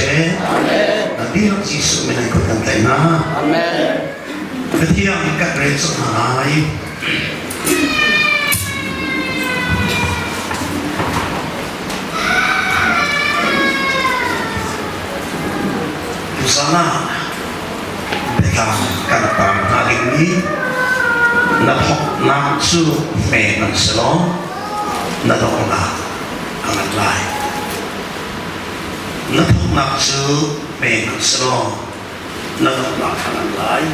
seh. Amen. Na dihlak Jesuh min an kut kan tlaih hna. Amen. Pathian kan rel cang hna lai. Tuzan ah biatlang kan tar hna dingmi na thawknak cu hme nan si law na donghnak a ngan lai. Na thawknak cu hme nan si law na donghnak a ngan lai.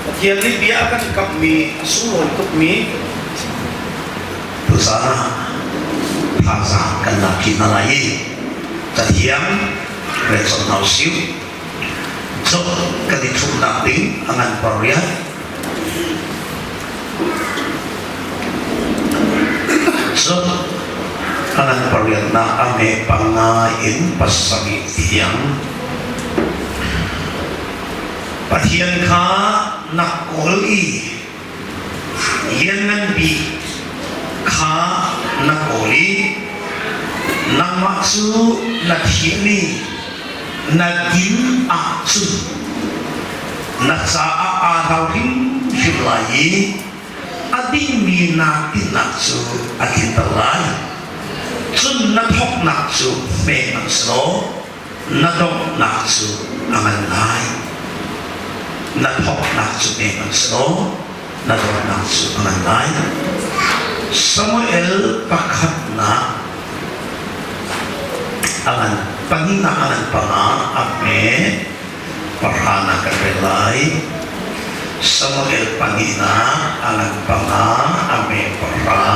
Pathian nih bia a kan kamhmi a sunglawi tukmi tuzan ah thazaang kan lak hna lai i Cathiang rel cang hna usih. Job kan i ṭhumhnak ding a ngan pariat. Job a ngan pariatnak a me panga in pasarih tiang. Pathian kha na kawl i Lianngan Bik kha na kawl i nangmah cu na thiam i na din ahcun na caah aa hlau hrimhrim lai i a dingmi naa tinhnak cu a tlinter lai. Cun na thawknak cu hme hmanh si law na donghnak cu a ngan lai. Na thawknak cu pek an si law na donghnak cu a ngan lai. Samuel pakhatnak a ngan pahnihnak a ngan panga a hme pahranak kan rel lai. Samuel pahnihnak a ngan panga a hme pahra.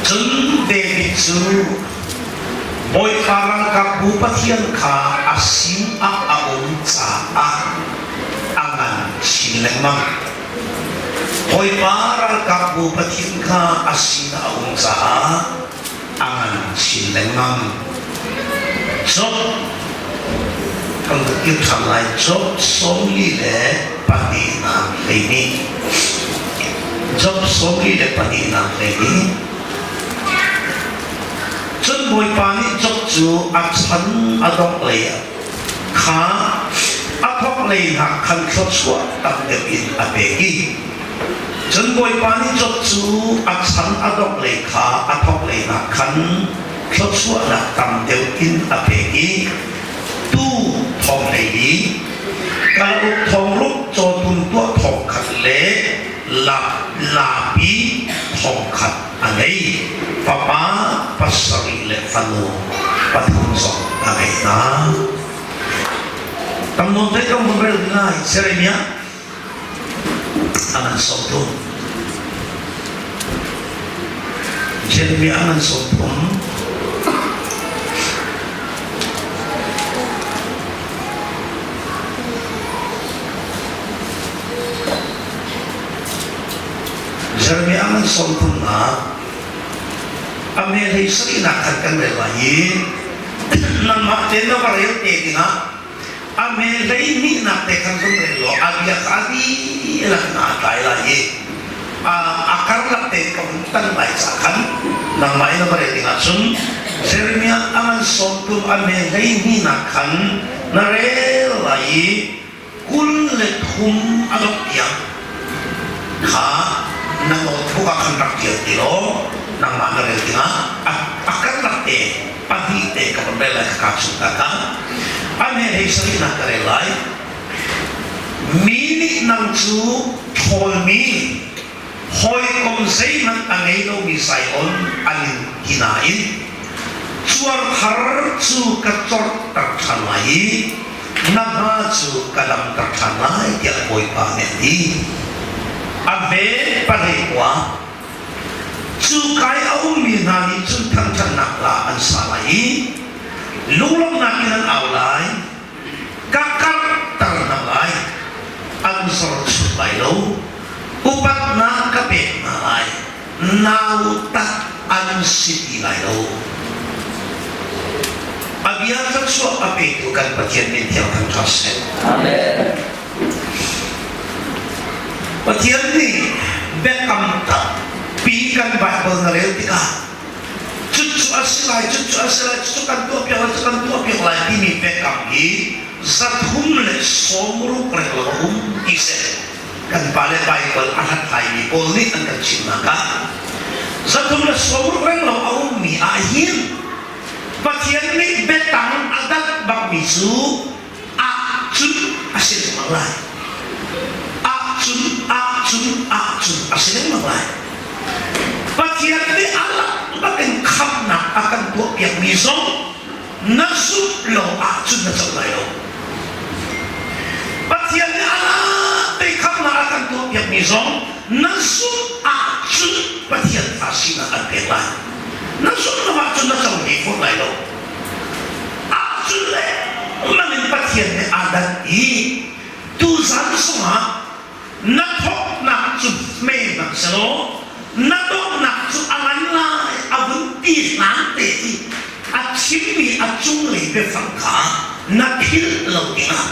Cun David cu Bawipa ralkapbu Pathian kha a sin ah a um caah a ngan chin lengmang. Bawipa ralkapbu Pathian kha a sin ah a um caah a ngan chin lengmang. Job kan kir ṭhan lai. Job 42 hleihnih. Job 42 hleihnih. Cun Bawipa nih Job cu a chan a dongh lei ah kha a thawk lei hna khan thluachuah tam deuh in a pek i cun Bawipa nih Job cu a chan a dongh lei kha a thawk lei hna khan thluachuahnak tam deuh in a pek i tuu thong 14, kalauk thong ruk, cawtum tuah thong khat le laapi thong khat a ngei. Fapa pasarih le fanu pathum zong a ngei hna. Tam nawn te kan vun rel lai Jeremiah a ngan 30. Jeremiah a ngan 30. Jeremiah a ngan 30 nak a me hlei sarihnak khan kan rel lai i nangmah te na va rel te dingah a me hleihnihnak te khan vun rel law a bia kha a dihlak in aa tlai lai i a karlak te ka vun tan lai ca khan nangmah in a va rel dingah cun Jeremiah a ngan 30 a me hleihnihnak khan na rel lai i 23 a dongh tiang kha na notebook ah khan rak tial ti law nangmah na rel dingah a karlak te pahnih te ka von rel lai ka chung ta ka a me hei sarihnak ka rel lai mi nih nang cu ṭhawlmi hawikom zeihmanh a ngei lomi Zion an in ti nain cuar thar cu ka corhter ṭhan lai i na hma cu ka damter ṭhan lai tiah Bawipa nih a ti. A hme pahlei kua cu kai a ummi hna nih cun thangṭhatnak hla an sa lai i lunglawmhnak in an au lai. Ka karhter hna lai, an zorchuk lai lo. Upatnak ka pek hna lai, nautat an si ti lai lo. A bia thluachuah a petu kan Pathian min thiang thangṭhat seh. Amen. Pathian nih biakam tampi kan Bible na rel tikah. a si lai, cucu a si lai, cucu kan tuahpiak lai, cucu kan tuahpiak lai timi biakam hi 360 reng lo a um ti seh. Kan pale Baibal a hlathlaimi pawl nih an kan chimnak ah 360 reng lo a ummi ah hin Pathian nih biatang a dat bakmi cu ahcun a si lengmang lai. Ahcun, ahcun, ahcun a si lengmang lai. Pathian nih a lak bakin khamhnak a kan tuahpiakmi zong na zumh lo ahcun na co lai lo. Pathian nih a lak te khamhnak a kan tuahpiakmi zong na zumh ahcun Pathian fa sinak an pek lai. Na zumh lo ahcun na co ve fawn lai lo. Ahcun le man in Pathian nih aa danh i tuzan sungah na thawknak cu hme hmanh selaw na donghnak cu a ngan lai a vun ti hlan te i a chimmi a cunglei biafang kha na philh lo dingah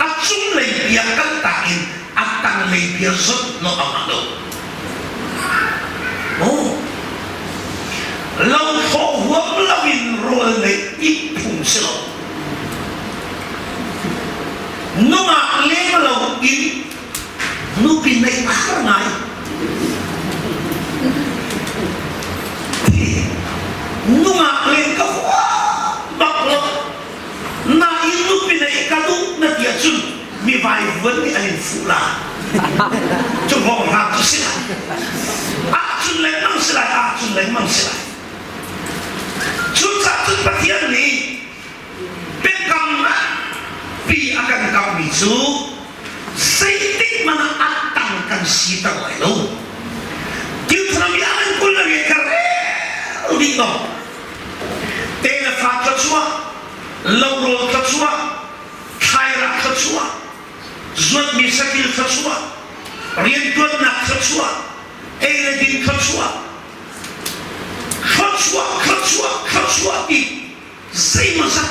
a cunglei bia kaltak in a tanglei bia zonh lo a ngah lo. Lo thlawh huam loin rawl neih ih phung si lo. Nungak leng lo in nupi neih a har ngai. Nungak leng ka huam bak lo. Nain nupi neih ka duh na ti ahcun mi vaivuan nih an in fuh la. Cu vong hna cu si lai. Ahcun lengmang si lai, ahcun lengmang si lai. Cucaah cun Pathian nih biakam pi a kan kammi cu zeitik hmanh ah a tang kan siter lai lo. Deuteronomy ah an kul le rian kha rel dih ko. Te le fa thluachuah, lorawl thluachuah, thlairah thluachuah, zuatmi satil thluachuah, riantuannak thluachuah, ei le din thluachuah, thluachuah, thluachuah, thluachuah ti zeimawzat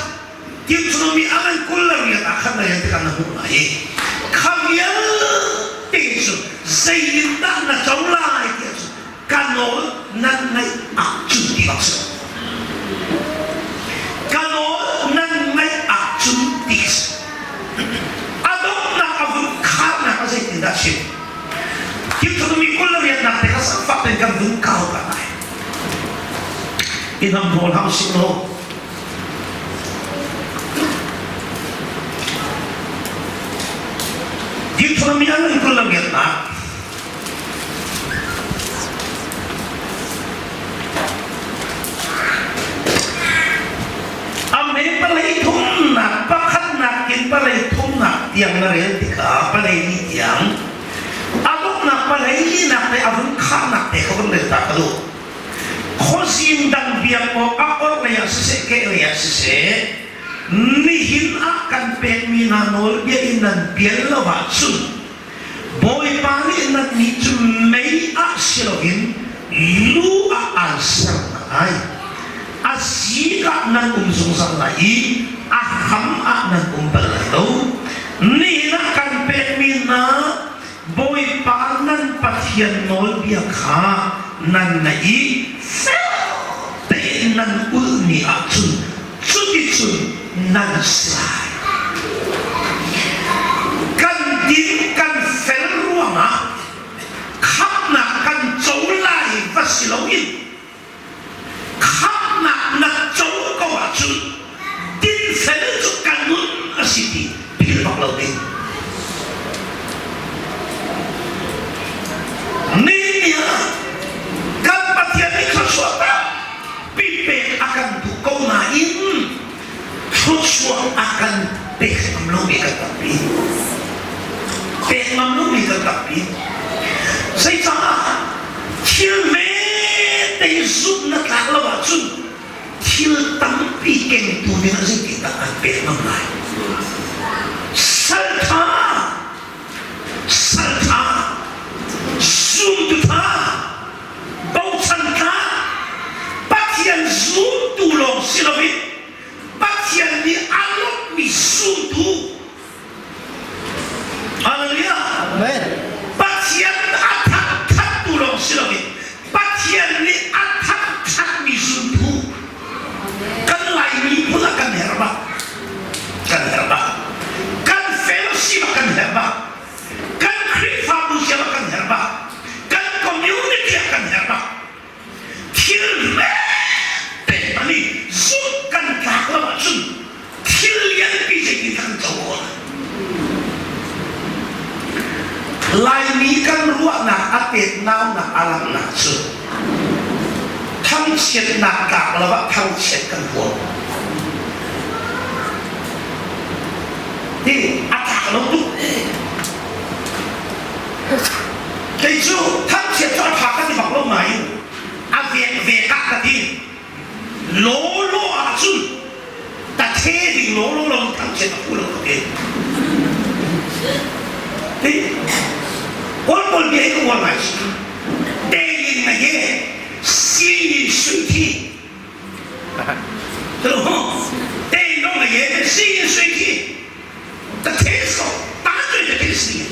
Deuteronomy a ngan 22 ah khan na rian tikah na hmuh lai i kha vialte cu zei in dah na co lai ti ahcun ka nawl nan ngaih ahcun ti bak si. Ka nawl nan ngaih ahcun ti si. A donghnak a vun kharnak a zeitindah chim? Deuteronomy 22 te kha sangfak tein kan vun kau ta lai. I hnam hnawl hang sih law Deuteronomy an 22 A me palei thumnak pakhatnak in palei thumnak tiang na rel tikah palei li tiang a donghnak palei linak te a vun khahnak te kha vun rel ta ka duh. Khuazing dang biak awk a orhlei ah siseh kehlei ah siseh nihin ah kan pekmi hna nawlbia in nan pial lo ahcun Bawipa nih nannih cu mei ah si loin lu ah aan ser hna lai. A zik ah nan um zungzal lai i a hram ah nan um bal lai lo. Nihin ah kan pekmi hna Bawipa nan Pathian nawlbia kha nan ngaih i fel tein nan ulhmi ahcun cuticun nan si lai. Kan din kan fel ruangah khamhnak kan co lai va si loin khamhnak na co ko ahcun dinfel cu kan nun a si ti philh bak lo ding. Ni ni ah kan Pathian nih thluachuah tampi pek a kan duh ko nain thluachuah a kan pek ngam lomi kan tampi. Pek ngam lomi kan tampi. Zeicah thil hmete zumh na tlak lo ahcun thil tampi kengtu ding ah zeitindah an pek ngam lai? Saltha saltha zumtu tha bochan tlak Pathian zumtu lawng si loin Pathian nih a lawmhmi zumtu Hallelujah Amen. Pathian a thangthattu lawng si loin Pathian nih a thangthat. naunak a langhnak cu thangchiatnak tlak lo ah thangchiat kan huam. Hi a tlak lo tuk. Kei cu thangchiat cu a ṭha ka ti bak lo nain a vek vek ah ka ti. Lawlaw ahcun ta the ding lawlaw lo thangchiat a phu lo ka ti. Hi Kawl pawl bia hi ka uar ngai si. Tein na ye si in sui thi. Tein dong na ye si in sui thi. Ta the so ta tui ta the si.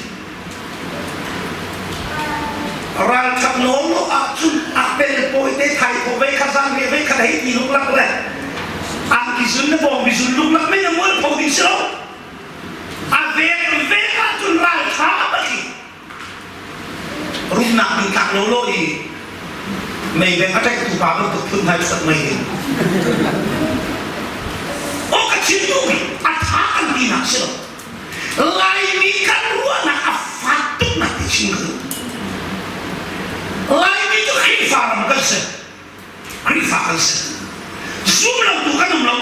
Ralkap lawlaw ahcun a pel pawi te thai thaw ve kha zan ve ve kha hei ti luklak le angki zun le bawngbi zun luklak men a mual pho ding si lo. A vek vek ahcun raltha bak i rumnak ding tlak lawlaw i meibeng a ṭaihtu pa bantuk phun hna i sat mei ding. Aw ka chim duhmi a ṭha kan tinak si lo. Laimi kan ruahnak a fak tuknak ti chim ka duh. Laimi cu Khrihfa ram kan si. Khrihfa kan si. Zum lo tu kan um lo.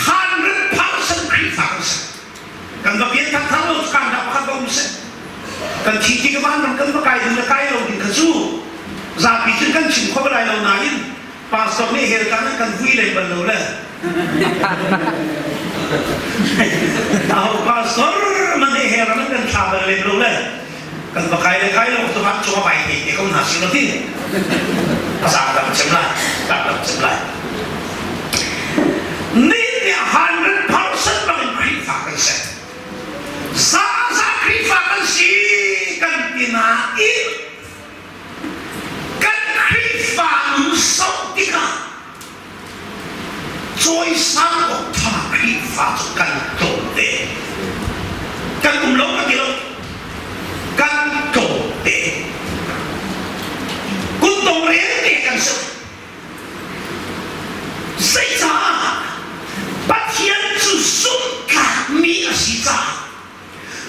100% Khrihfa kan si. Kan va pian thar thar lo kan dah pakhat va um seh. Kan thi ti ka van ram kan va kai ding le kai lo ding kha cu zapi cun kan chim kho lai lo nain pastor nih hell kan kan vui lei bal lo le aho pastor man nih hell ram kan thla bal lem lo le kan va kai le kai lo tu hak chung vai te te ko hna si lo ti a zang tam cem lai zang tam cem lai ni nih 100% bangin Khrihfa kan si za za Khrihfa kan si kan ti nain kan Khrihfa nun zoh tikah cawisang awk ṭha Khrihfa cu kan tlawm te. Kan um lo ka ti lo. Kan tlawm te. Kutdong rel te kan si. Zeicah Pathian cu zumhtlakmi a si caah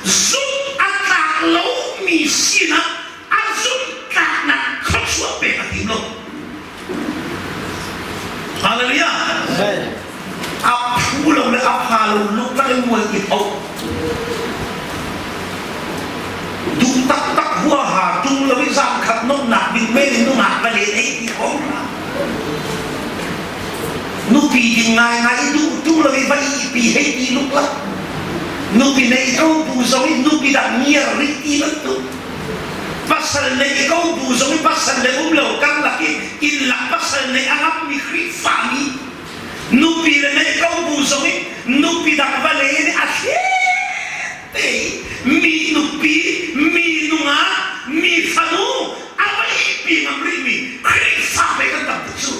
zumh a tlak lomi sinah a zumhtlaknak thluachuah pek a tim lo. Hallelujah! A phu lo le a pha lo luklak in mual i pho. Duh taktak huaha tung lo i zan khat nomnak ding men in nungak va len ei ti kho Nupi ding ngaingai i duh tung lo i va ihpi hei ti luklak. Nupi nei ko bu zong i nupi dang ngiar rih ti bantuk. Pasal nei ko bu zong i pasal le um lo karlak i inn lak pasal nei a ngammi Khrihfami nupi le nei ko bu zong i nupi dang va le nih a thlet te i mi nupi mi nungak mi fanu a va ihpi ngam rihmi Khrihfa pei kan tam tuk cu.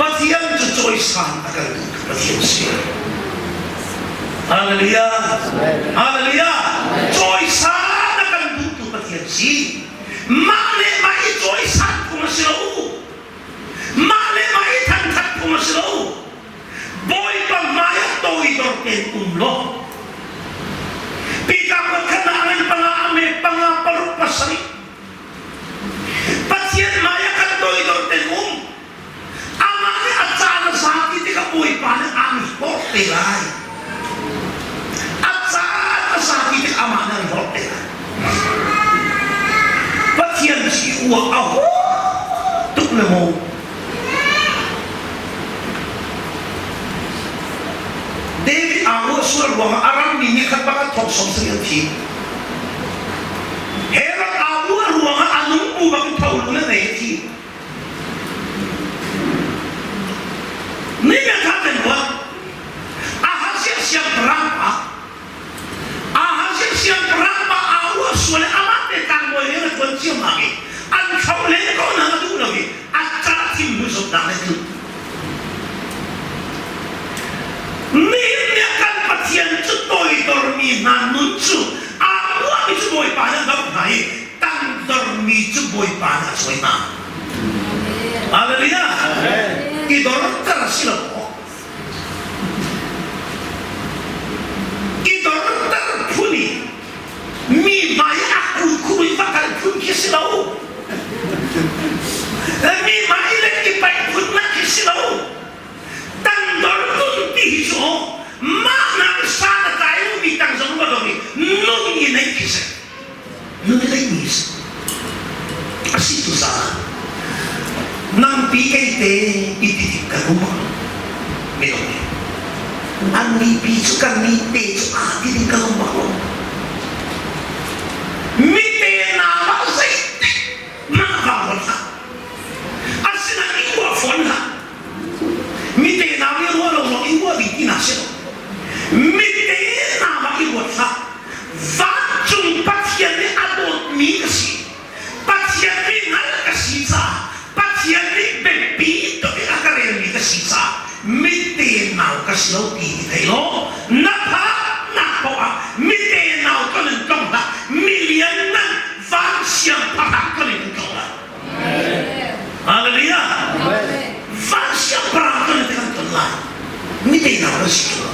Pathian cu cawisan a kan duhtu Pathian si. Hallelujah. Hallelujah. Cawisan a kan duhtu Pathian si. Mah le mah i cawisan phung a si lo. Mah le mah i thangthat phung a si lo. Bawipa hmai ah toidor tein um law Peter khat na ngan panga ame panga paruk pasarih Pathian hmai ah kan toidor tein um. Amah nih a caan a za ti tikah Bawipa nih aan hlawt te lai. A caan a za ti tikah amah nih an hlawt te lai. Pathian si uah a ho tuk le maw? David aa ruah sual ruangah a rammi nih khan pakhat thong som sing an thi. Herod aa ruah ruangah a nung bu bak in tho lu na nei a thi. Ni na tha ten ruah. Ahazia siangpahrang pa Ahazia siangpahrang pa aa ruah sual i amah te tlangbawi he na tuan ciammam i an thlo len ko na na duh lo i a ca thim hnu zumhnak le tlu. Nihin ni ah kan Pathian cu toidormi hna nun cu aa ruahmi cu Bawipa nih a doh hna i tangdormi cu Bawipa nih a cawi hna. Hallelujah! I dorter a si lo maw? I dorter phun i mi hmai a kun khum in va kal phun khi si lo. Mi hmai le i paih phun nak khi si lo. Tangdor nun ti hi cu mah nak san a tlai lomi tang zong va dong i nun i neih khi si. Nun i neih mi si. A si tu caah nangpi kei te i ti dik kan um minung nih an mipi cu kan mi te cu aa ti ding kan um bak lo. Mi te na ah zeitik mah vang hon hlah. Asinain i uah fawn hlah. Mi te na i ruah lo lawng i uah ding ti na si lo. Mi te na ah i ruat hlah. Vancung Pathian nih a dawtmi ka si. Pathian nih hngalh ka si caah Pathian nih biapi tuk in a ka relmi ka si caah mite nau ka si lo ti hi thei law na phaknak paoh ah mite nau kan in tong hlah milian nan van siangpahrang kan in tong lai. Hallelujah. Van siangpahrang kan in kan ton lai. Mite nau kan si lo.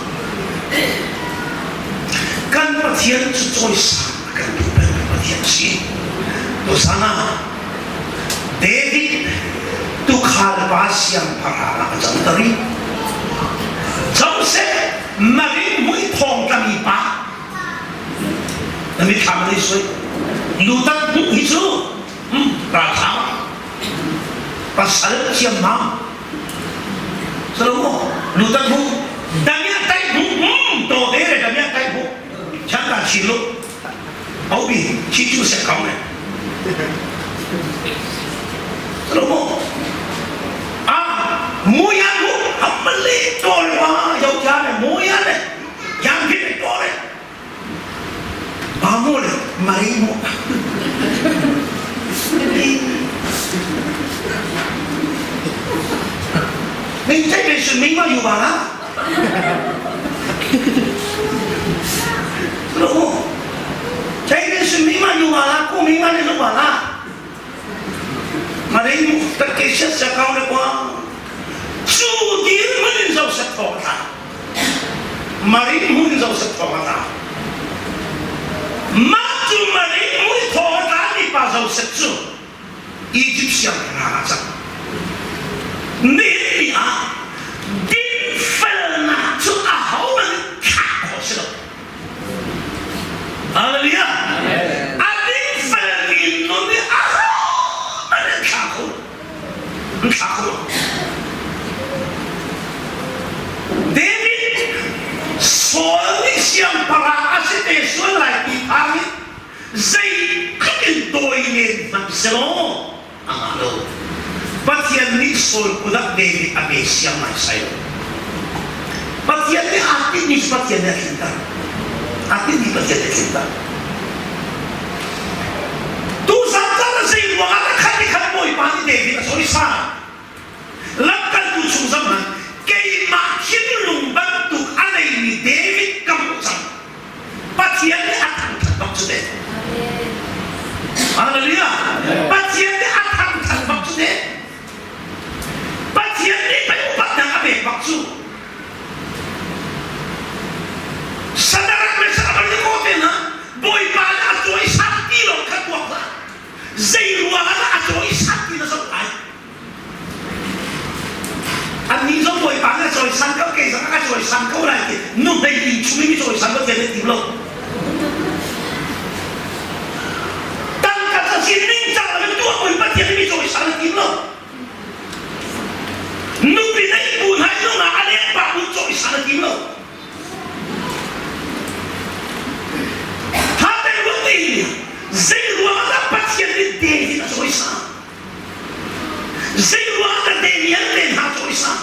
Kan Pathian cu cawisan a kan duh pengmi Pathian a si. Tuzan ah David tuukhal pa siangpahrang ah a canter i Joseph Mary mui thawng tlami pa na mitthlam an i sui lutat hmuh hi cu ralhrang pasal thiammam Salomo lutat hmuh damiah tai hmuh to te le damiah tai hmuh changka chin lu au bi chi chu se khong ne Salomo a muya mu amale to le wa yau cha le muya le yang phi le to le ba mu le mari mu 你这边是明白有吧啦？老公，这边是明白有吧啦？不明白你就完啦。马来木特给些石膏的光，注定门就是头大。Mari mun zo sak thawng a tla. Mah cu Mari mui thawng a tla mi pa Joseph cu Egypt siangpahrang ah cang. Nihin ni ah dinfelnak cu ahohmanh thlah khawh si lo. Hallelujah. A dingfelmi nun hi ahohmanh an thlah kho lo. An thlah kho lo. David Saul nih siangpahrang a si te sual lai ti phang in zeitluk in dawi len hmanh selaw a ngah lo. Pathian nih Saul kut ah David a pe siang naisai lo. Pathian nih aa tinhmi cu Pathian nih a tlinter. Aa tinhmi Pathian nih a tlinter. Tuzan caan ah zei ruangah dah khat i khat Bawipa nih David a sawisa? Lamkaltu chung zong ah keimah thinlung bantuk a neimi David ka hmuh cang. Pathian nih a thangthat bak cu te. Hallelujah. Pathian nih a thangthat bak cu te. Pathian nih pei upatnak a pek bak cu. Sadarak le Abednego te hna Bawipa nih a cawisan ti lo kha tuak hlah. Zei ruang ah dah a cawisan ti na zoh lai? Annih zong Bawipa nih a cawisan ko, kei zong a ka cawisan ko lai ti nuhmei inn chung i mi cawisan ko tiah nan tim lo. Tangka cazin ningcang lo in tuah buin Pathian nih mi cawisan a tim lo. Nupi neih bu hna i nungak a leng pah bu cawisan a tim lo. Tha tein ruat ti zei ruang ah dah Pathian nih David a cawisan? Zeiruang dah Daniel te hna cawisa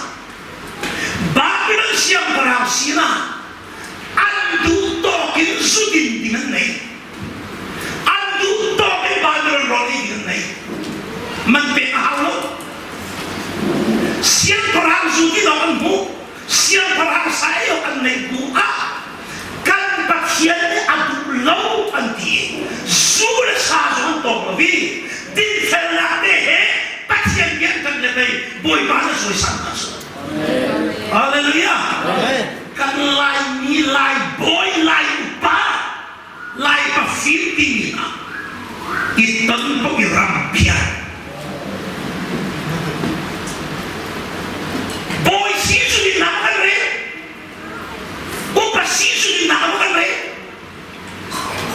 Babylon siangpahrang sinah an duh tawk in zu din ding an nei. An duh tawk in Babylon rawl ei ding an nei. Man pek a hau lo. Siangpahrang zu din awk an hmuh. Siangpahrang sa ei awk an neih bu ah kan Pathian nih a duh lo an ti i zu le sa zong an tawk lo i dinfelnak te he Pathian bia an kan le pei Bawipa na cawisan hna su. Hallelujah. Kan Laimi Lai bawi Lai upa. Lai pafim timi hna i ton paoh i ram pian. Bawi Jesuh nih hna kan rel. Upa Jesuh nih hna kan rel.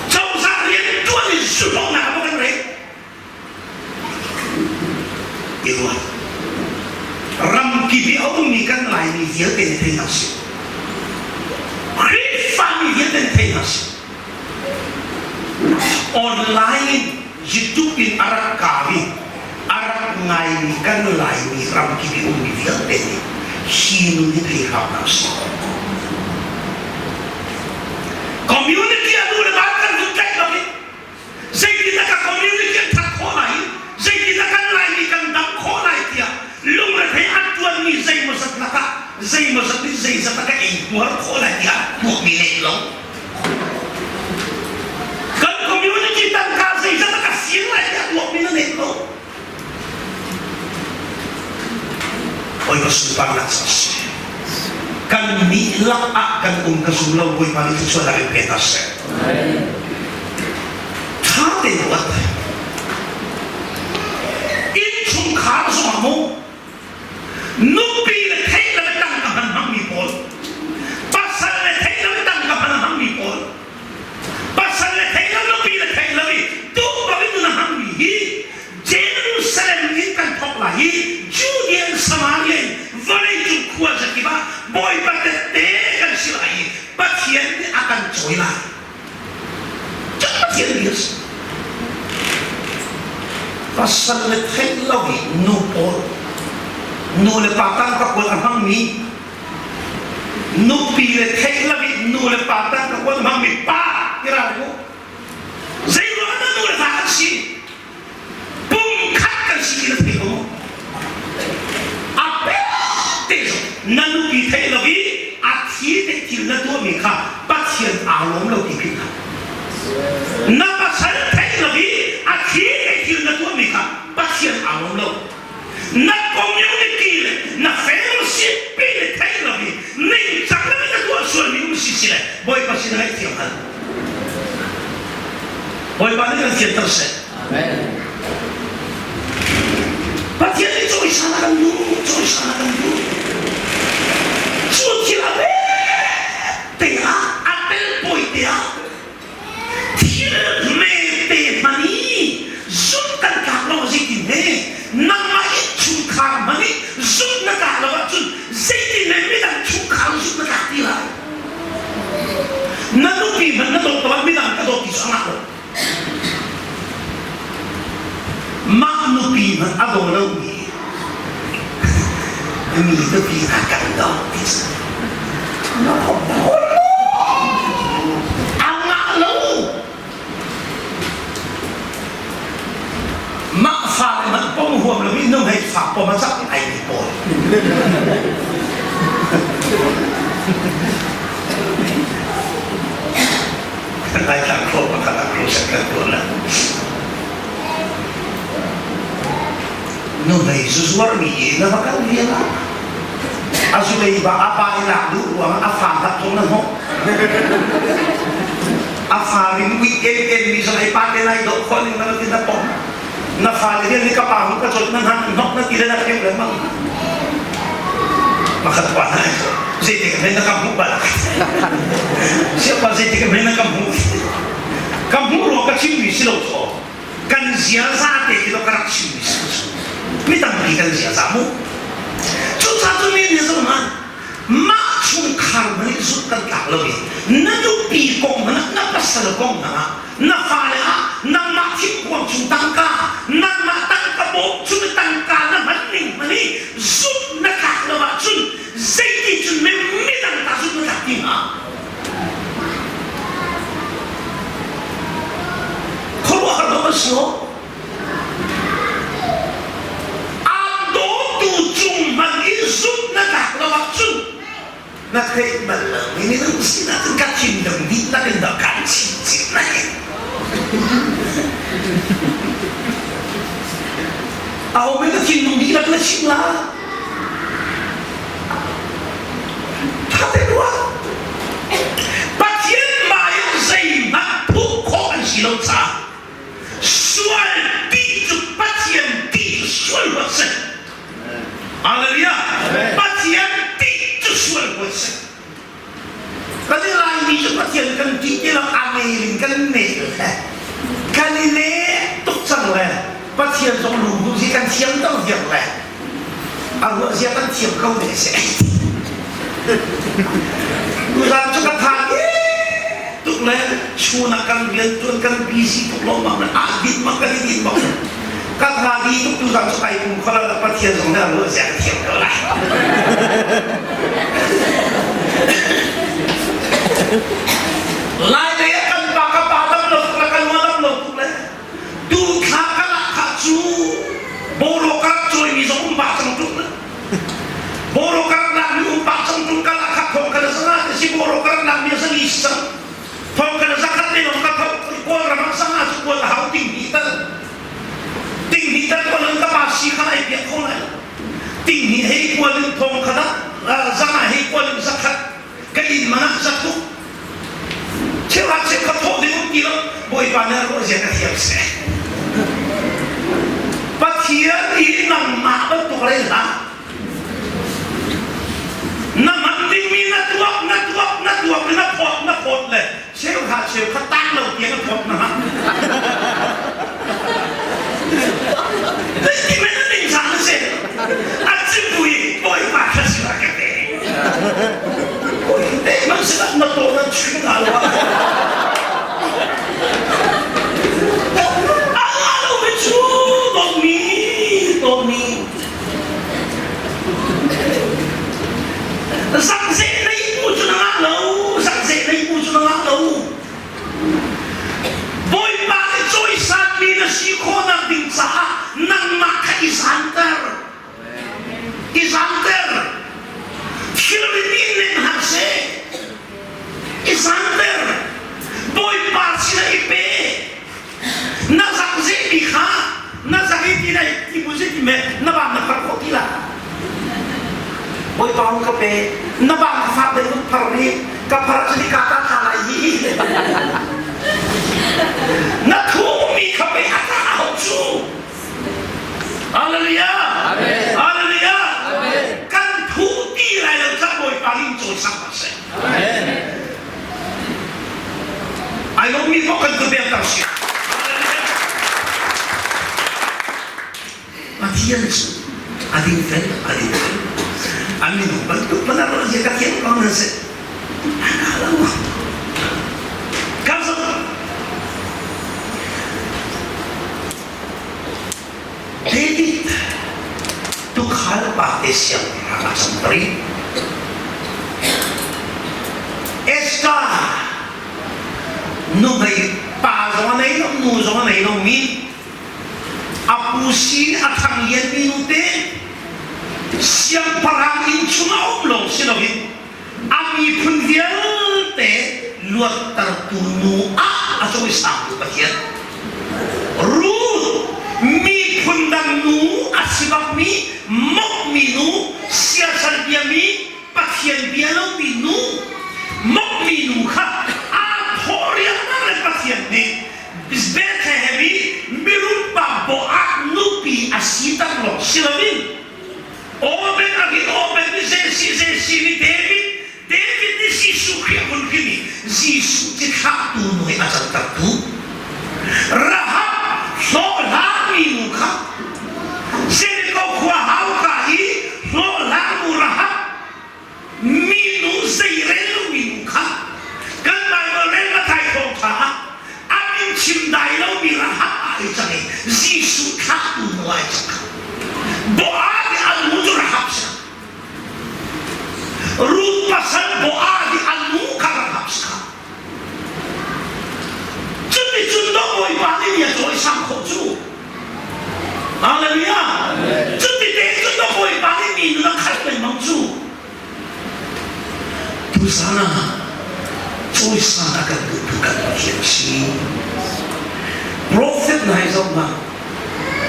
Cozah rian tuan in sulawnak kan rel. I ruat. Ramkip i a ummi kan Laimi vialte nih thei hna sih. Khrihfami vialte nih thei hna sih. Online in YouTube in a rak kau i a rak ngaimi kan Laimi ramkip i ummi vialte nih hi nun hi thei hram hna sih. Community a nu le va kan hun tlaih lo i Zeitindah ka community an that khawh lai i zeitindah kan Laimi kan dam khawh lai tiah lungrethei an tuanmi zeimawzat lakah zeimawzat nih zeizat a ka eihmuar khawh lai tiah tuakmi leh lo. Kan community tangka zeizat a ka siang lai tiah tuakmi na neih lo. Bawipa sunparnak cu a si. Kan nih lak ah kan um ka zum lo Bawipa nih thluachuahnak in pe hna seh. Tha tein ruat. Innchungkhar zongah mu nupi le theih le tangka hman hmangmi pawl pasal le theih lo tangka hman hmangmi pawl pasal le theih lo nupi le theih lo i duh bangin nun a hmangmi hi Jerusalem in kan thawk lai i Judea in Samaria in vawleicung khua zakip ah Bawipa tehte kan si lai i Pathian nih a kan cawi lai. Cun Pathian bia a si. Pasal le theih lo i nu pawl nu le pa tangka kuat a hmangmi nupi le theih lo i nu le pa tangka kuat a hmangmi pa ti ral u. Zeiruang ah nu le va kan si? Pumkhat kan si ti na thei ko. A te na nupi theih lo i a thi te thil na tuahmi kha Pathian aa lawm lo ti philh hlah. Na pasal theih lo i a thi te thil na tuahmi kha Pathian aa lawm lo. Na community le na fellowship pi le theih lo i ningcang lo in na tuah sualmi um si si le Bawipa sin ngaihthiam hal. Bawipa nih kan fianter seh. Amen. Pathian nih cawisan a kan duh, cawisan a kan duh. Cu thil a te ah, a tel pawi te ah, thil hmete hmanh i zumh kan tlak lo zeitin he nangmah innchungkhar hmanh i zumh na tlak lo ahcun zeitin he midang chungkhar zumh na tlak ti lai na nupi hmanh na dawt lo ah midang ka dawt ti cu a ngah lo mah nupi hmanh a daw lomi mi nupi hna kan dawt ti cu na a ngah lo mah fale hmanh pom huam lomi nu hei fa pom a cak ai mi pawl Laitlang khua pakhat ah crusade kan tuah la. Nuhmei zuzuarmi i na va kal vial ah a zulei ba a pa i lak duh ruang a fa hlat thong na hnawh. A fa rim ui en en mi zong ei pa te lai dawh khawh ning na tin na pom. Na fale hian ni ka pa hung ka cawt na hna hnok na ti le na kheng lengmang. Pakhat pa na zeitik hme na ka hmuh bal siapa zeitik hme na ka hmuh ka hmuh ruang ka chimmi si lo thaw kan ziaza te khi ka rak chimmi si mi tampi kan ziaza mu cucaah cu mi nih zong hmanh mah chungkhar hmanh nih zumh kan tlak lo i na nupi kong hmanh ah na pasal kong hmanh ah na fale ah nangmah thingkuang chung tangka nangmah tangka bawm chung i tangka na hman ning hmanh hi zumh na tlak lo ahcun zeiti cun men midang ta zumh na tlak ti hnga khuaruahhar lo an si aw aan dawtu cung hmanh i zumh na tlak lo ahcun na theih bal lomi minung sinah cun ka thinlung dihlak in dah kaan chimchin lai. Aho men na thinlung dihlak na chim la? Tha te ruah. Pathian hmai ah zeihmanh phuh. Pathian zong lungbu hi kan thiam to viar le a ruah zia kan thiam ko ne si. Tuzan cu ka tha tuk le chun ah kan rian tuan kan busy tuk lo ma ah din ma kan i din ma ka tha di tuk tuzan cu ai kum khala la Pathian zong nih a ruah zia ka thiam ko lai. Lai lei ah kan pa ka pa dam lo tuk le kan ma dam lo tuk le tu thla ka lahkhah cu boro ka rak cawimi zong um pah cang tuk boro ka rak lakmi um pah cang tuk ka lahkhah thong ka na zanga te si boro ka rak lakmi a zali si cang thong ka na zakhat te lawng ka tho kawl ram ah sanga cu kawl a hau ting hnih tal ting hnih tal kawl in ka pa si kha ai piak kho lai ting hnih hei kual in thong kha dah zanga hei kual in zakhat ka inn man ah zatuk cheuhra cheukhat thawh ding um ti lo Bawipa nih a ruah zia ka thiam seh Pathian i nangmah bantuk rel hlah na man dingmi na tuak na tuak na tuak na phawt na phawt le cheuhra cheukhat tang lo tiang a phawt na ha Zeiti men na ning zang na si a cipui Bawipa kha si la ka te Man si na to na chim na lo A nga lo mi cu dawtmi dawtmi Zakzeh nei bu cu na ngah lo zakzeh nei bu cu na ngah lo Bawipa nih cawisanmi na si khawhnak ding caah nangmah kha i zanter. I zanter. Thilri nih nek hna seh. I zanter. Bawipa sinah i pe. Na zakzehmi kha na zak i ti lai ti bu ti me na bang na phar khawh ti la. Bawipa hung ka pe. Na bang ka fak deuh phar ri. Ka phar cu ka ta tha lai hi. Na thuhmi kha pei a ta ho cu. Hallelujah. Amen. Hallelujah. Amen. Kan thuh ti lai lo ca Bawipa nih cawi sang hna seh. Amen. Ai lawmmi paoh kan kut beng tar si. Pathian cu a dingfel a dingfel. An minung bantuk mana ro zia ka thiam ko nan si. An lo. Kan zoh. David tukhal pa te siangpahrang a cang rih. Esther nuhmei pa zong a nei lo, nu zong a nei lomi A pu sin a thang lianmi nute siangpahrang inn chungah um lawng si loin a miphun vialte luattertu nu ah a cawisangtu Pathian. Ruth miphun dang nu a si bakmi mokmi nu siasal biami Pathian bia lomi nu mokmi nu kha aa thawh riangmang le Pathian nih Bethlehem i mirum pa Boaz nupi a siter lawng si loin Obed a rin Obed nih Jesse Jesse nih David David nih Jesuh Khrih a hun hrin i Jesuh cithlahtu nu i a cantertu Rahab hlawhhlangmi nu kha Jericho khua hauka i hlawhhlangnu Rahab minu zeirel lomi nu kha kan Baibal rel Matthai thawngṭha ah an in chim dai lomi Rahab ah i cang i Jesuh thlahtu nu ai cang kha. Boaz nih a nu cu Rahab si. Ruth pasal Boaz nih a nu kha Rahab si kha. Cuticun dawh Bawipa nih mi a cawisang khawh cu. Hallelujah. Cuti te cun dawh Bawipa nih mi nun a khalh lengmang cu. Tuzan ah cawisan a kan duhtu kan Pathian si. Prophet hna hi zoh hna.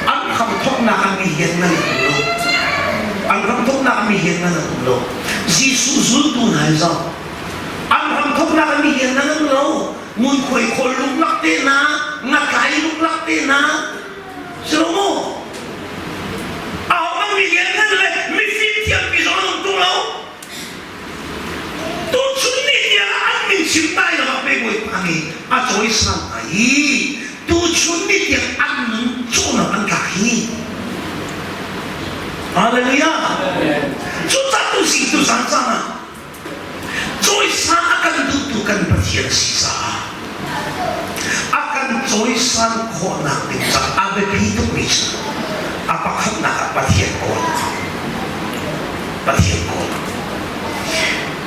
An hramthawknak ah mi lianngan an um lo. An hramthawknak ah mi lianngan an um lo. Jesuh zultu hna hi zoh. An hramthawknak ah mi lianngan an um lo. Ngunkhuai khawl luklak te hna, ngatlai luklak te hna, si lo maw? Ahohmanh mi lianngan le mifim thiampi zong an um tung lo. Tuchun ni tiang ah an min chim tai lo ah pei Bawipa nih a cawisan hna i tuchun ni tiang an nun cawhnak an tlak hi. ti. Hallelujah. Cucaah tu si tu zan cang ah cawisan a kan duhtu kan Pathian si caah a kan cawisan khawhnak ding caah a biapi tukmi cu a pakhatnak ah Pathian kawl. Pathian kawl.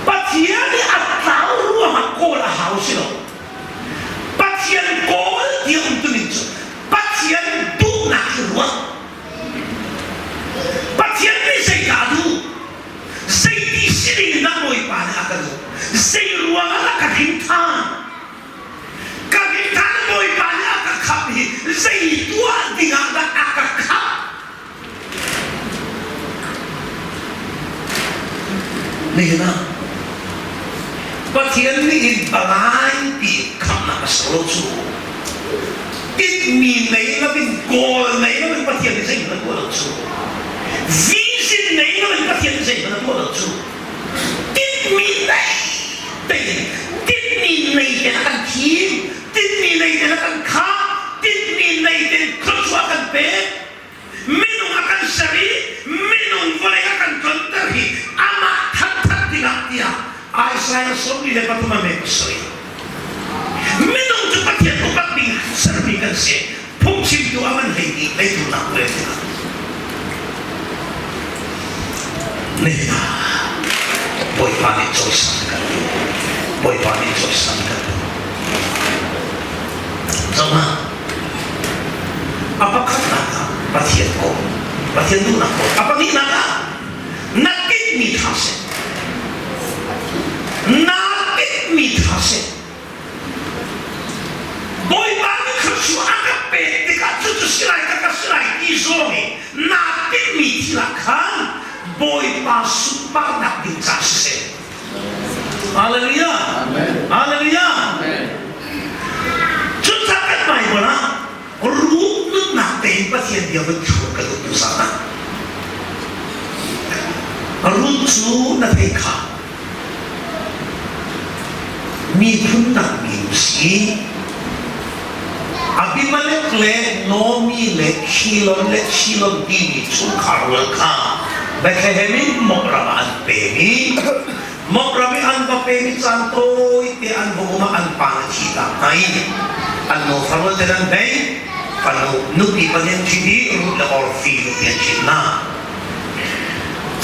Pathian i a tlau ruangah kawl a hau si lo. Pathian kawl ti a um tuning cu Pathian duhnak hi ruat. Pathian nih zeidah a duh? Zeiti sining in dah Bawipa nih a ka duh? Zei ruangah dah ka hrin ṭhan? Ka hrin ṭhan Bawipa nih a ka khamh hi zei tuah dingah dah a ka khamh? Nihin ah Pathian nih hin palai pi khamhnak a ser lo cu tinhmi nei loin kawl nei loin Pathian nih zeihmanh a tuah lo cu vision nei loin Pathian nih zeihmanh a tuah lo cu tinhmi nei tein tinhmi nei tein a kan thim tinhmi nei tein a kan khah tinhmi nei tein thluachuah a kan pek Minung a kan ser i minung vawlei a kan tlonter hi amah thangthat dingah tiah Isaiah 43 a mek a soi. Minung cu Pathian upat ding sermi kan si. Phungchimtu a man hlei dih hlei tu nak le tikah. Nihin ah Bawipa nih cawisan kan duh. Bawipa nih cawisan kan duh. Zohhmanh. A pakhatnak ah Pathian kawl, Pathian duhnak kawl. A pahnihnak ah na tinhmi ṭha seh. Na tinhmi ṭha seh. Bawipa nih thluachuah a ka pek tikah cucu si lai ka ka si lai ti zong i naa tinhmi thil ah khan Bawipa sunparnak ding ca siseh. Hallelujah. Hallelujah. Cucaah kan Bible ah ruh nunnak tein Pathian bia vun thlur ka duh tu zan ah Ruth cu na thei kha miphun dang mi si Abimelech le Naomi le Khilon le Chilon timi chungkhar rual kha Bethlehem in Moab ram ah an pem i Moab ram i an va pem i caan tawite an va um ah an pa na thi tak hna i an nufa rual ten an hei fanu nupi pahnih an ṭhit i Ruth le Orfi nupi an ṭhit hna.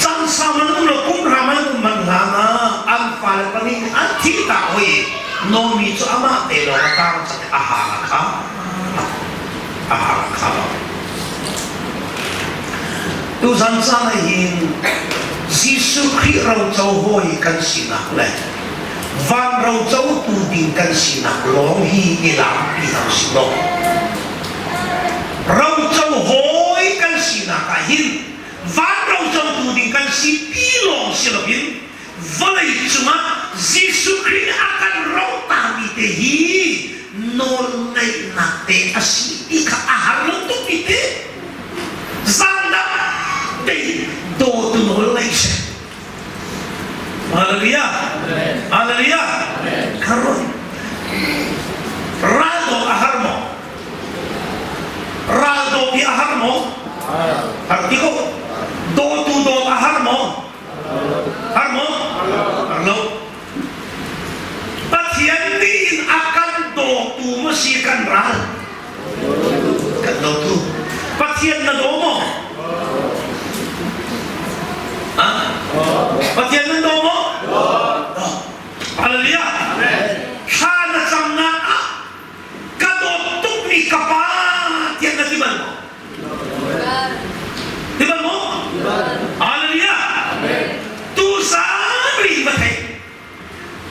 Caan sau an um lo kum hram an um manh hlan ah an fale pahnih nih an thih tak hoi i Naomi cu amah te lawng a tang cang i a hang a kha a hang a kha lo. Tuzan caan ah hin Jesuh Khrih roco hawi kan sinak le van rocotu ding kan sinak lawng hi i lampi hna usih law roco hawi kan sinak ah hin van rocotu ding kan si ti lawng si loin vawlei cungah Jesuh Khrih nih a kan rohtami te hi nawlngeihnak te a si ti kha a har lo tukmi te zaangdang tein dawtu nawl ngei seh. Hallelujah. Hallelujah. Karon. Ral dawt a har maw? Ral dawt hi a har maw? Har ti ko. Dawtu dawt a har maw? Har maw? Har lo. Pathian nih in a kan dawtu maw si kan ral? Kan dawtu. Pathian na daw maw? Pathian nan daw maw? Hallelujah. Thla na camnak ah ka dawt tukmi ka pa tiah na ti bal maw? Ti bal maw? Hallelujah. Tu zan ri va thei.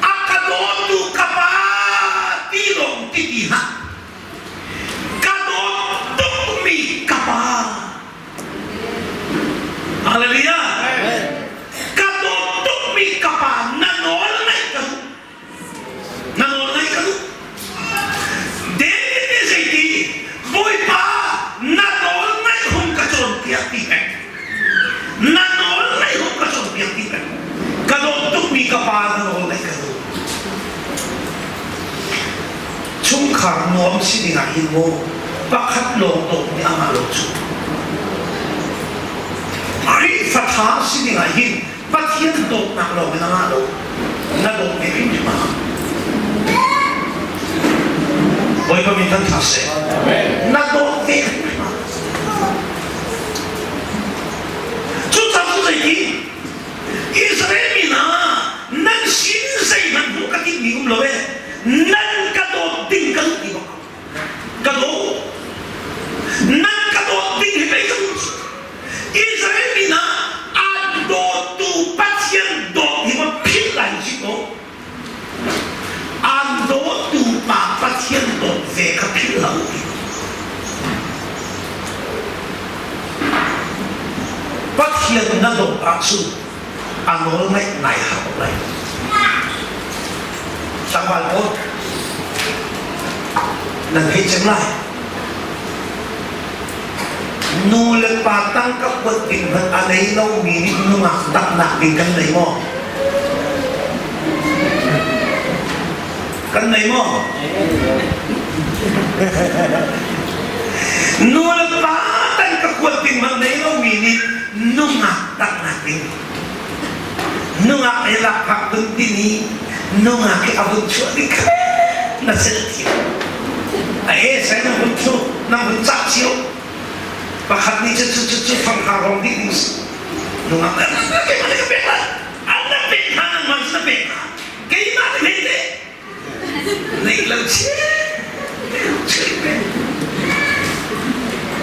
A ka dawtu ka pa ti lawng ti ti hlah. Ka dawt tukmi ka pa. Hallelujah. Ka dawt tukmi ka pa na nawl ngaih ka duh. Na nawl ngaih ka duh. David nih zeiti Bawipa na nawl ngaih hung ka cawnpiak ti peng. Na nawl ngaih hung ka cawnpiak ti peng. Ka dawt tukmi ka pa na nawl ngaih ka duh. Chungkhar nuam si dingah hin maw pakhat lawng dawt nih a ngah lo cu. si ding ah hin Pathian dawtnak lawng in a ngah lo. Na dawt ve hrimhrim a hau. Bawipa min kan thang seh. Na dawt ve hrimhrim a hau. Cucaah cu zeiti Israel mi hna nan sin zeihmanh hmuh ka timhmi um lo e nan ka dawt ding ka duh ti bak ka dawt nan ka dawt ding hi pei ka duh cu Israel mi hna an dawtu Pathian dawt hi ma philh lai ci ko an dawtu pa Pathian dawt ve kha philh hlah u Pathian na dawt ahcun a nawl ngaih ngai har lai. Tlangval pawl nan theih cem lai. Nu le pa tangka kuat ding hmanh a nei lomi nih nungak daknak ding kan nei maw? Kan nei maw? Nu le pa tangka kuat ding hmanh nei lomi nih nungak daknak ding nungak he lakphak vun tini nungak hi a vun chuah ding kha na sel thiam a e sai na vun chu na vun cah cio pakhat nih cu cu cu cu fang ha rong dih ding si nungak na keimah nih ka pek lai an na pek hna nangmah na pek hna keimah nih hei te Neih lo chin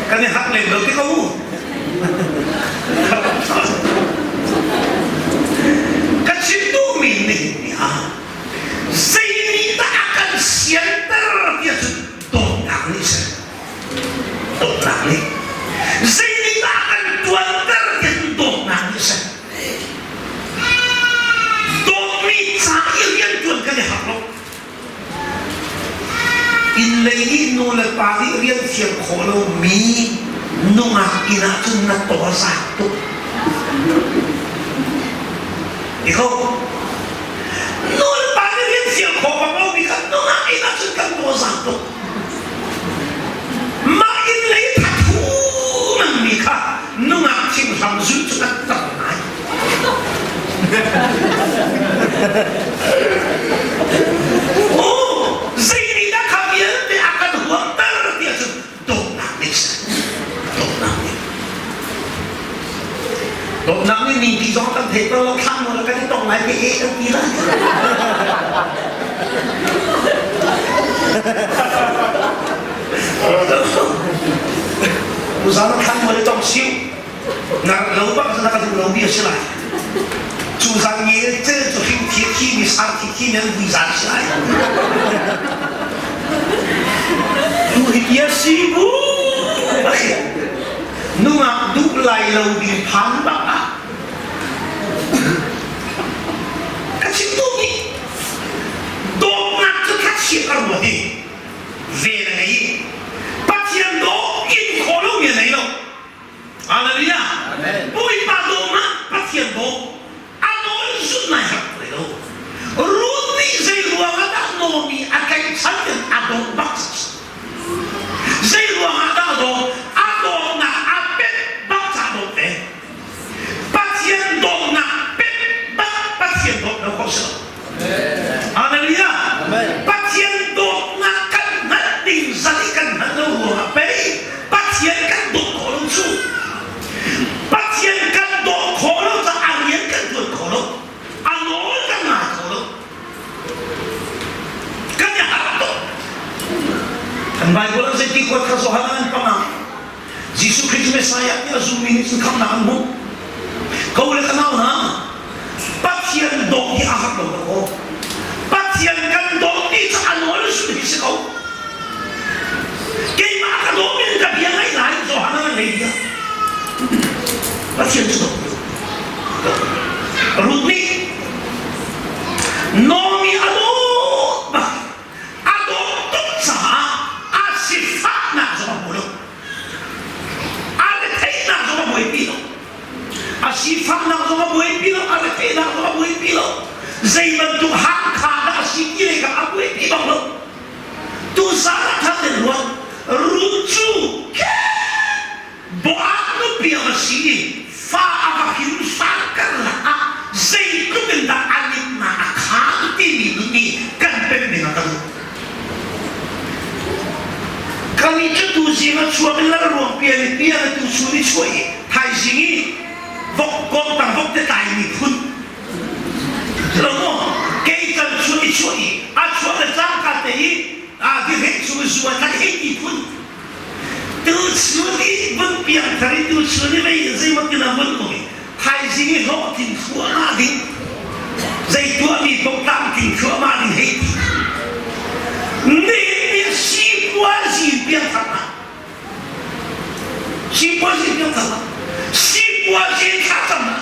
kan i hak len lo ti ko u. Ka chim duhmi nihin ni ah zei nih dah a kan sianter tiah cun dawtnak nih si. Dawtnak nih. Zei nih dah a kan tuanter tiah cun dawtnak nih si. Dawtmi ca i rianṭuan kan i harh lo. Inn lei nih nu le pa nih rian thiam khawh lomi nungak inn ah cun na taw a zaak tuk. Ti ko. Nu le pa nih rian thiam khawh bak lomi kha nungak inn ah cun kan taw a zaak tuk. Mah inn lei thathu nganmi kha nungak thinghram zulh cu kan tam ngai. Oh, zei nih dah kha vialte a kan huamter ti ahcun dawtnak nih si. Dawtnak nih. Dawtnak nih ningpi zong kan thei lo thlang mo kan i tong lai te e kan ti lai. Uzan thlang mo le tong siu. Na lo bak na ka duh lo mi a si lai. Cu zan nge cel cu hring thi thi mi sang thi thi men vui zan si lai. Tu hi tia si bu. Nungak duh lai lo ding phan bak ah ka chim duhmi dawtnak cu thlachiat a ruat i vel a ngei i Pathian daw in khawh lomi a nei lo. Hallelujah. Bawipa daw ma Pathian daw a nawl zun nai hak lai lo. Ruth nih zei ruang ah dah Naomi a tlaihchan in a dawt bak Zei ruang ah dah dawt? A dawtnak a pet bak ca dawt ve. Pathian dawtnak pet bak Pathian dawt lo kho si lo. Hallelujah. Pathian dawtnak kan hngalh ding zat i kan hngalh lo ruangah pei Pathian kan dawt khawh lo cu. Pathian kan dawt khawh lo caah a rian kan tuan khawh lo. A nawl kan ngai kho lo. Kan i harh tuk. Kan Bible ah zeiti kuat kha Johan an panga. Jesuh Khrih cu Messiah ti a zummi nih cun khamhnak an hmuh. Ko le ka nau hna, Pathian dawt hi a har lo dah aw. Pathian kan dawt ti cu a nawl sul hi si ko. Keimah ka dawt in ka bia ngaih lai Johan an ngei bia. Pathian cu dawt. Ruth nih Naomi a dawt bak a dawt tuk caah a sifahnak zong a hmu lo a retheihnak zong a buaipi lo a sifahnak zong a buaipi lo a retheihnak zong a buaipi lo zei bantuk hangkha dah a si ti lei kha a buaipi bak lo tuzaan ah khan nan ruat Ruth cu Boaz nupi a si i. Fa a va hrin hlan karlak ah zeitluk in dah a nitnak a khaan timi nun nih kan pemh ding a kan Kan i cu tuzing a chuak in lalruang pian i pian a tuchun i chuah i thaizing i vok kawngtang vok te tlai mi phun lo maw kei kan chun i chuah i a chuah le cangka te i a diheh chung i zu a tlai hei ti phun Tuchun i vun piangthar i tuchun i mei zeimaw ti na vun um i thaizing i hlawhtlin thluahmah ding zei tuahmi paoh tlamtling thluahmah ding hei ti nihin ni sipuazi piangthar ah sipuazi piangthar ah sipuazi thlacam ah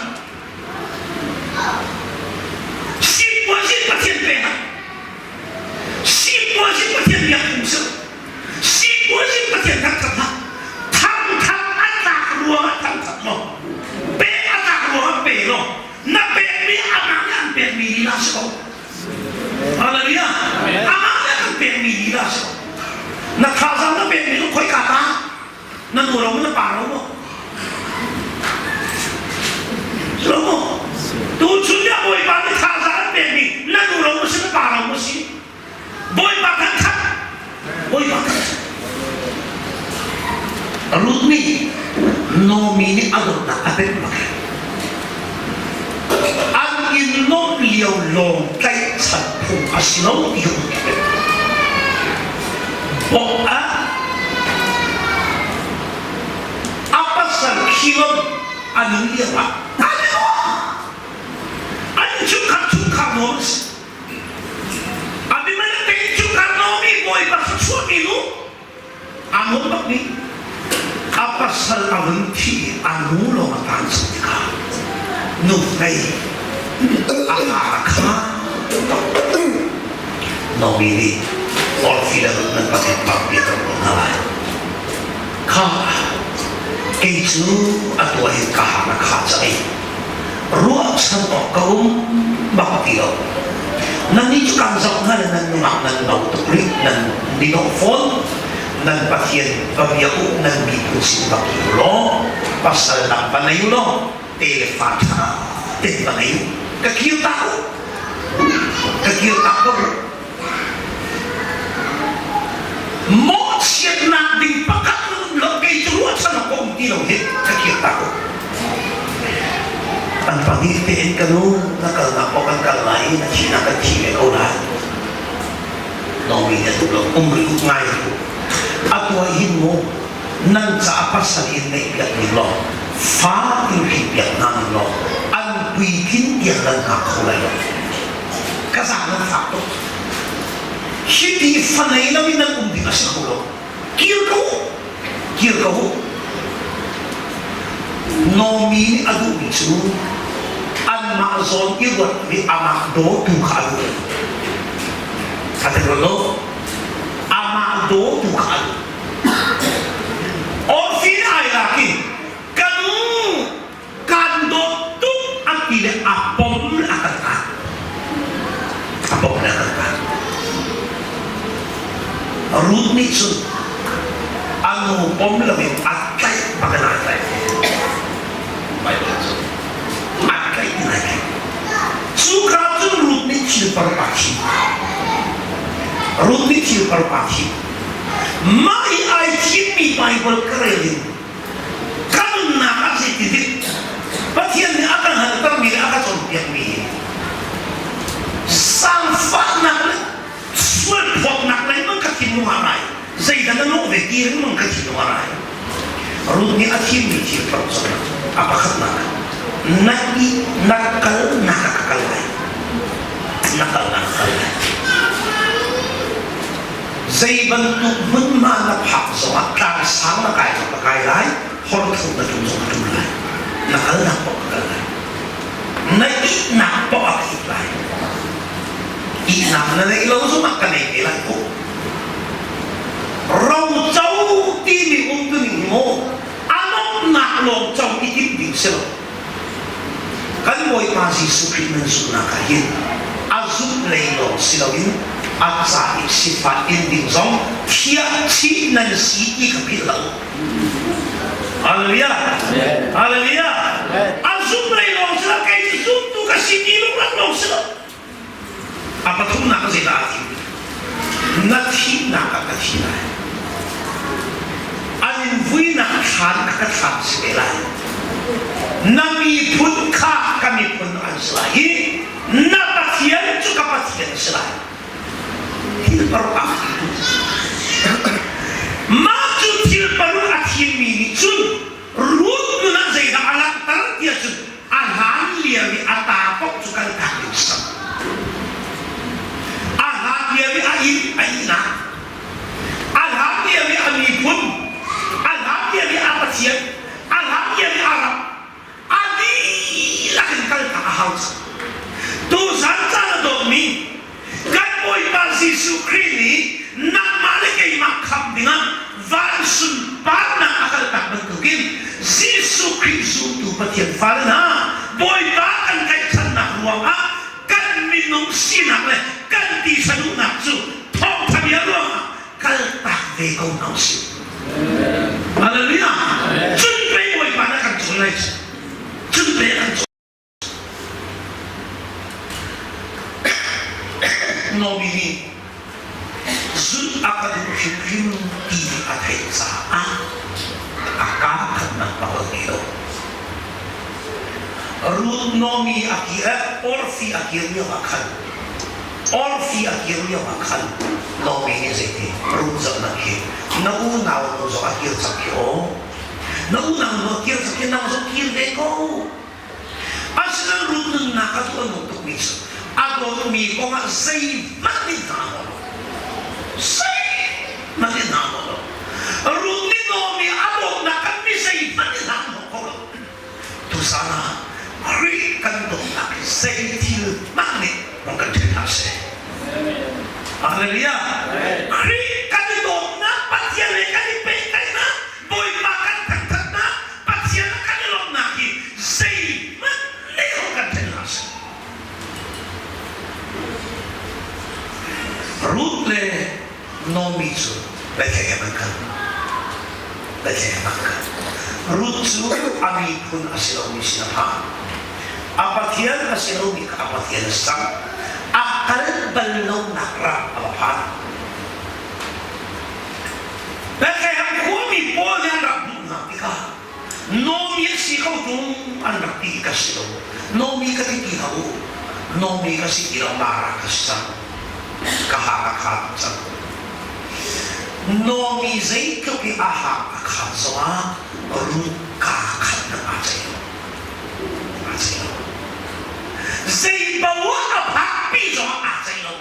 sipuazi Pathian pek ah sipuazi Pathian biak phung si Sipuazi Pathian thangthat hlah. Thangthat a tlak ruangah thangthat law, pek a tlak ruangah pe law, na pekmi amah nih an pekmi lila si ko. Hallelujah. Amah nih an pekmi lila si ko. Na thazaang na pekmi cu khoika ta? Na nu ro na pa ro maw? Lo maw? Tuchun ni a Bawipa nih thazaang an pekmi na nu ro maw si na pa ro maw si? Bawipa kan khat Bawipa kan khat Ruth nih Naomi nih a dawtnak a pek bak an in lawmh lio lawng tlaihchan phung a si lo ti hun pek bawk ah a pasal Kilon a nun lio ah an chungkhar chungkhar nuam a si Abimelech te cu Naomi bawipa thluachuahmi nu aa nuam bakmi a pasal a vun thi i a nu lawng a taan cang tikah nuhmei a ha kha Naomi nih Orfi le Ruth nan pathin bak bia ka ruah hna lai. Kha kei cu a tuah in ka ha na kha cang i ruahchan awk ka um bak ti lo. Nannih cu kan zoh hna le nan nungak nan no tuk rih, nan ni dawh fawn, nan Pathian va bia u, nan miphun sin va kir law, pasal dang va nei u law, te le fa ṭha ten va nei u. Ka kir tak u. Ka kir tak ko u. Mawhchiatnak ding pakhat na um lo kei cu ruahchan awk ka um ti lo hi ka kir tak u. An pahnih tein ka nu na kalnak paoh kan kal lai i na thihnak kan thi ve ko lai. Naomi nih a duh lo um rih u ngai rih u. A tuah hin mu nan caah pasal in neih piak ning law fa in hrin piak hna ning law an puitlin tiang nan hngak kho lai lo. Ka zaang nan fak tuk. Hiti fanei lo in nan um ding a si kho lo. Kir ko u. Kir ko u. Naomi nih a duhmi cu anmah zawn i ruatmi amah dawtu kha a duh. A ti lo. Amah dawtu kha a duh. Orfin ai lak i ka nu kan dawt tuk an ti le a pom le a kan kaan. A pom le a kan kaan. Ruth nih cun a nu pom loin a tlaih bak in ai tlaih. Bible cu a tlaih in ai tlaih. Cu ka cun Ruth nih thil par pa thim. Ruth nih thil par pa thim. Mah i ai thimmi Bible ka rel in ka nunnak ah zeitindik Pathian nih a ka hngalhtermi le a ka cawnpiakmi hi zaangfahnak le sualphawtnak lei mang ka thinlung ah rai zeidah na lawh ve ti lengmang ka thinlung ah rai Ruth nih a thimmi thil tlok cu a pakhatnak na i na kal na ka kal lai na kal na ka kal lai Zei bantuk hmunhma na phak zongah tlangsang na kai zong ka kai lai, horthuk na tum zong ka tum lai. Na kalnak paoh ka kal lai. Na ihnak paoh ah ka it lai. Ihnak na neih lo zongah ka nei te lai ko. Roco timi umtuning hi maw a lawmhnak lawng co i timh ding si lo. Kan Bawipa Jesuh Khrih nan zumhnak ah hin a zumh lei lawng si loin a ca i sifah in ding zong thiah chih nan si ti kha philh hlah u. Hallelujah! Hallelujah! laklawng si lo. A pathumnak zeidah aa thim? Na thihnak ah ka thi lai. An in vuinak thlan ah ka thlan si ve lai. Na miphun kha ka miphun an si lai i na Pathian cu ka Pathian a si lai. Thil paruk aa thim. Mah cu thil paruk a thimmi nih cun Ruth nun ah zeidah a langhter ti ahcun a hlan lio i a ta paoh cu kaltak ding si. A hlan lio i a inn a ihnak, a hlan lio i a miphun, a hlan lio i a Pathian, a hlan lio i a ram, a dihlak in kaltak a hau cang. Tuzan caan a dawtmi Kan Bawipa Jesuh Khrih nih nangmah le keimah khamh dingah van sunparnak a kaltak bantukin Jesuh Khrih zumtu Pathian fale hna Bawipa kan tlaihchannak ruangah kan minung sinak le kan tisa duhnak cu thawngtha bia ruangah kaltak ve ko hna usih. Hallelujah. Cun pe Bawipa na kan cawn lai cu. Cun pe kan cawn Naomi nih zulh a ka duh hrimhrim ti a theih caah a kaa khatnak a holh ti lo. Ruth Naomi a kir Orfi a kir lio ah khan Orfi a kir lio ah khan Naomi nih zeiti Ruth zohnak hi na unau nu zong a kir cang khi aw na unau nu a kir cang khi nang zong kir ve ko Asinain Ruth nunnak a tuah nung tukmi cu a dawtmi kongah zeihmanh nih hna a lo. Zeihmanh nih hna a lo. Ruth nih Naomi a dawtnak kan mi zeihmanh nih hna an kho lo. Tuzan ah Khrih kan dawtnak hi zei thil hmanh nih rong kan ṭhen hlah seh. Hallelujah. Khrih kan i dawtnak Pathian he kan i pehtlaihnak Bawipa kan thangthatnak Pathian a kan i lawmhnak hi zeihmanh nih hong kan then hlah seh. Ruth le Naomi cu Bethlehem an kal. Bethlehem an kal. Ruth cu a miphun a si lomi sin a phan. A Pathian a si lomi kha a Pathian a si cang. A kal bal lonak ram a va phan. Bethlehem khuami pawl nih an rak hmuh hna tikah Naomi an si ko tung an rak ti ka si lo. Naomi ka ti ti hlah u. Naomi ka si ti lo Mara ka si cang. Ka hang a khaan cang. Naomi zeitluk i a hang a khaan zongah Ruth kaa khat nak aa ceih lo. Aa ceih lo. Zei poah a phakpi zongah aa ceih lo.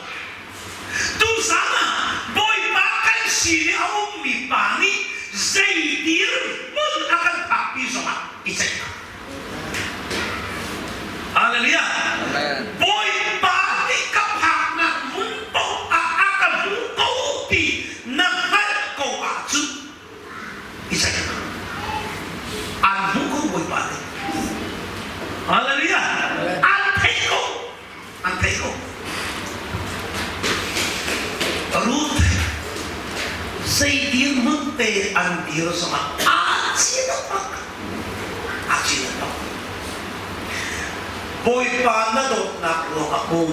Tuzan ah Bawipa kan sin i a ummi pa nih zei dirhmun a kan phakpi zongah i ceih Hallelujah. Bawipa nih ka phaknak hmun paoh ah a ka hmu ko ti na hngalh ko ahcun i ceih An hmuh ko Bawipa nih. Hallelujah. An theih ko. An theih ko. Ruth zei dirhmun te an dir zongah aa cin bak. Aa cin bak. Bawipa na dawtnak ruangah mu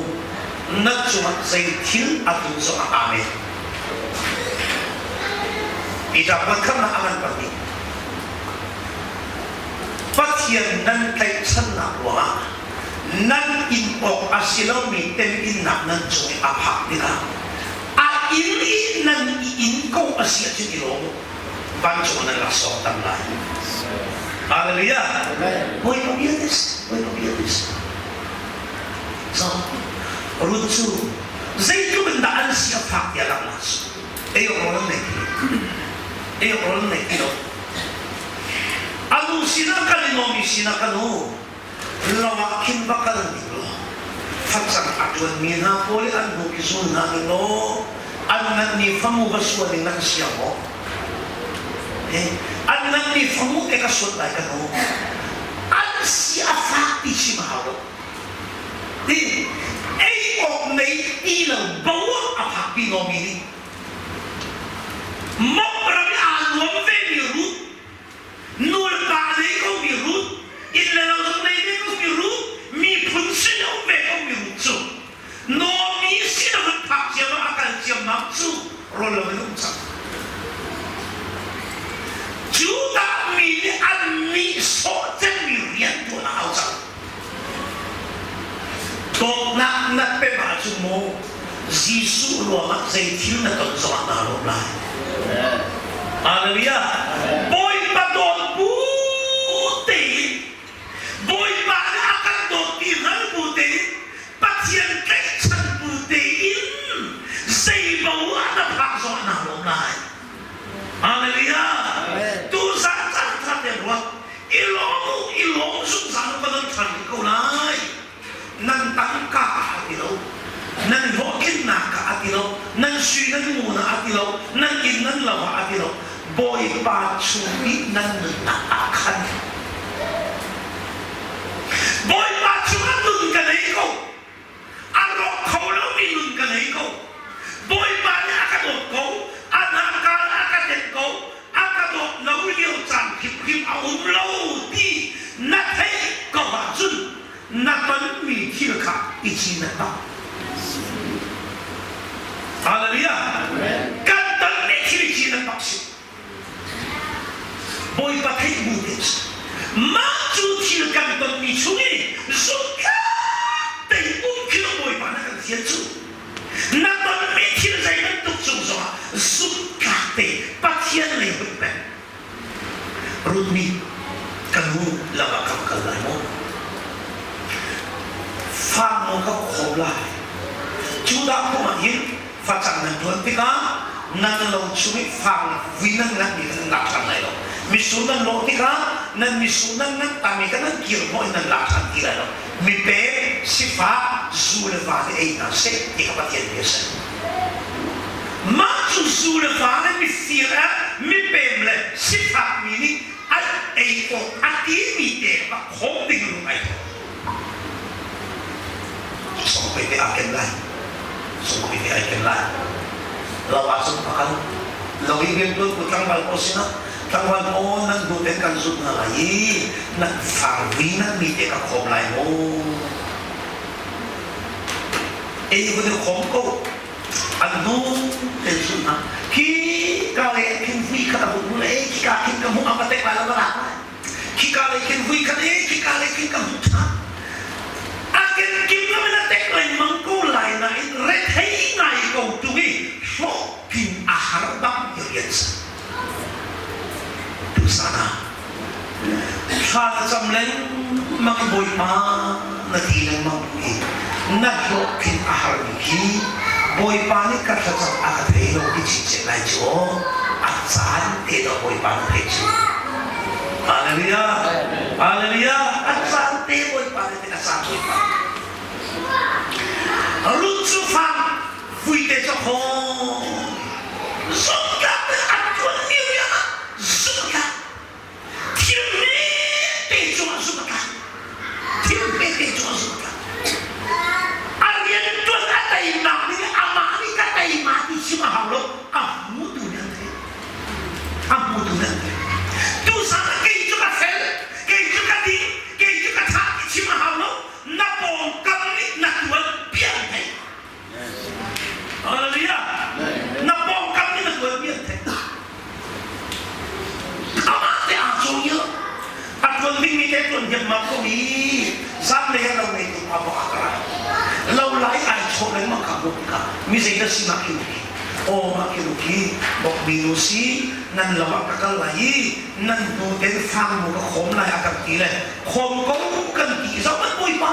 na cungah zei thil a tlun zongah amen. Peter pakhatnak a ngan pahnih. Pathian nan tlaihchannak ruangah nan inn awk a si lomi teminnak nan cung i a phak tikah a inn i nan i inn ko a si ahcun i lawm u vancung nan laksawng tam lai. Hallelujah. Bawipa bia this, Bawipa bia this. So, Ruth cu zeitluk in dah an si a fak tiah langhnak si. Ei awk rawl an nei ti lo. Ei awk rawl an nei ti lo. A nu sinah kan i nuammi sinah kan u. Lo ah khin va kal ning law facang a ṭuanmi hna pawl i an hnuk i zul hna ning law an nganhmi famu va sual ning na ka siang maw? An nganhmi famu te ka suat lai ka nu. An si a fak ti chim a hau lo. Ti ei awk nei ti lo bo ah a phakpi nomi nih mok ram i aa nuam vemi Ruth Nulepa nei komi Ruth, inn le lo zong nei ve komi Ruth, miphun sin a um ve ko. Jesuh ruangah zei thil na ton zongah naa lawm lai. Hallelujah. Bawipa dawt bu tein Bawipa nih a kan dawt ti hngal bu tein Pathian tlaihchan bu tein zei bo ah na phak zongah naa lawm lai. Hallelujah. Tuzan caan tha te ruat i lawm u i lawm zungzal u ka nan ṭhan rih ko lai. Nan tangka a ti lo. Nan hlawhtlinnak ah a ti lo. Nan sui nan ngun ah a ti lo. Nan inn nan lo ah a ti lo. Bawipa chung i nan nunnak ah khan Bawipa chungah nun ka nei ko. A rawk kho lomi nun ka nei ko. Bawipa nih a ka dawt ko. A hnangkal a ka tenh ko. A ka dawt lo lio caan hrimhrim a um lo ti na theih ko ahcun na tonmi thil kha i cin a bak. Hallelujah. Kan tonmi thil i cin a bak si. Bawipa theih bu te si. Mah cu thil kan tonmi chung i zumhtlak tein um khi Bawipa na kan fial cu. Na tonmi thil zei bantuk cung zongah zumhtlak te Pathian lei hoih peng. Ruth nih ka nu lam ah ka va kal lai maw? Fa maw ka khawm lai? Judah kum ah hin facang nan ṭuan tikah nan lo chung i fang vui nan nganhmi kha nan lak ṭhan lai lo. Mitsur nan lawh tikah nan mitsur nan nganh tami kha nan kir hnawh in nan lak ṭhan ti lai lo. Mipek, sifak, zu le va nih ei hna seh ti kha Pathian bia a si. Mah cu zu le va le mifir ah mipem le sifakmi nih an ei awk a timi te kha khawm ding lung ai thawh. Songpei te aa ken lai. Songpei te ai ken lai. Lo ah cun a kal. Lo i riantuan ku tlangval pawl sinah tlangval pawl nan hnu ten kan zut hna lai i nan fangvui nan mi te ka khawm lai maw? Ei vun i khawm ko. An hnu ten zut hna. Khi ka le khin vui kha a vun hmu le khi ka khin ka hmuh a va tek lai lo va lak lai. Khika lei khin vui khat i khika lei khin ka hmuh ṭhan. A kenkim lo in a tek lengmang ko lai nain rethei ngai ko ṭung i hlawhtling a har bak ti rian si. Tusan ah thla na cam lengmang i Bawipa na ti lengmang i na hlawhtlin a harmi khi Bawipa nih ka thlacam a ka thei lo ti chinchin lai cu aw a caan te dawh Bawipa na theih cu. Hallelujah. Hallelujah. A caan te Bawipa nih a caan Bawipa. Ruth cu fang vuite cu khawm. Zumtlak an tuan mi rian ah zumtlak. Thil hmete cungah zumh a tlak. Thil hmete cungah zumh a tlak. A riantuan a teimak nih amah nih ka teima ti chim a hau lo. A hmutu nih an theih. A hmutu nih an theih. Tuzan ah kei cu ka fel, kei cu ka ding, kei cu ka tha ti chim a hau lo. Na pawngkam nih na tuan bia an theih. Hallelujah. Na pawngkam nih na tuan bia an theih. Amah te aa cawn i a tuan dingmi te tuan hiammam ko i zanlei ah lo ngeitu pa bawk a ka rai. Lo lai ai chawh lengmang kha hmuh tikah mi zeidah si mak hi ki aw mak hi ki bok mi nu si nan lo ah ka kal lai i nan hnu ten fang mu ka khawm lai a kan ti le khawm ko kan ti zoh kan bawipa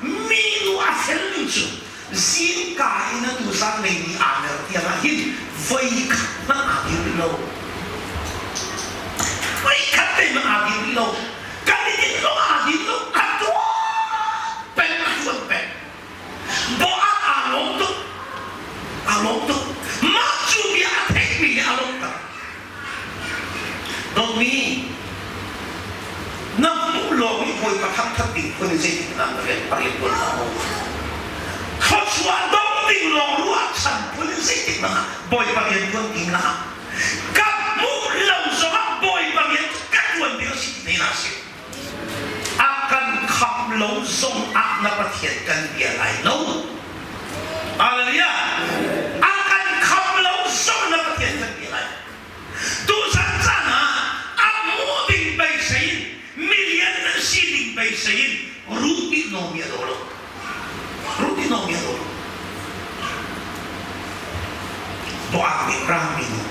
mi nu a fel ning cu zingka in atu zanlei ni aa mer tiang ah hin voi khat hmanh aa dir rih lo. Voi khat te hmanh aa dir rih lo. Kan i din zong aa din lo. A tuan peng, a tuan peng. Boah aa lawm tuk. Aa lawm tuk. Mah cu bia a theihmi nih a lawmter. Dawtmi, na hmuh lawng i Bawipa thangthat ding phun in zeitik na rian a rian tuan hlah maw? Thluachuah dong ding lawng ruahchan phun in zeitik na Bawipa rian tuan ding na ka hmuh lo zongah Bawipa rian cu ka tuan ding a si ti na si. A kan kham lo zong ah na Pathian kan bia lai lo. Hallelujah. A kan kham lo zong na Pathian kan bia lai. Tuzan caan ah a hmuh ding beisei in milian nan si ding beisei in ruh ti nomi a daw lo. Ruh ti nomi a daw lo. Boak nih rami nu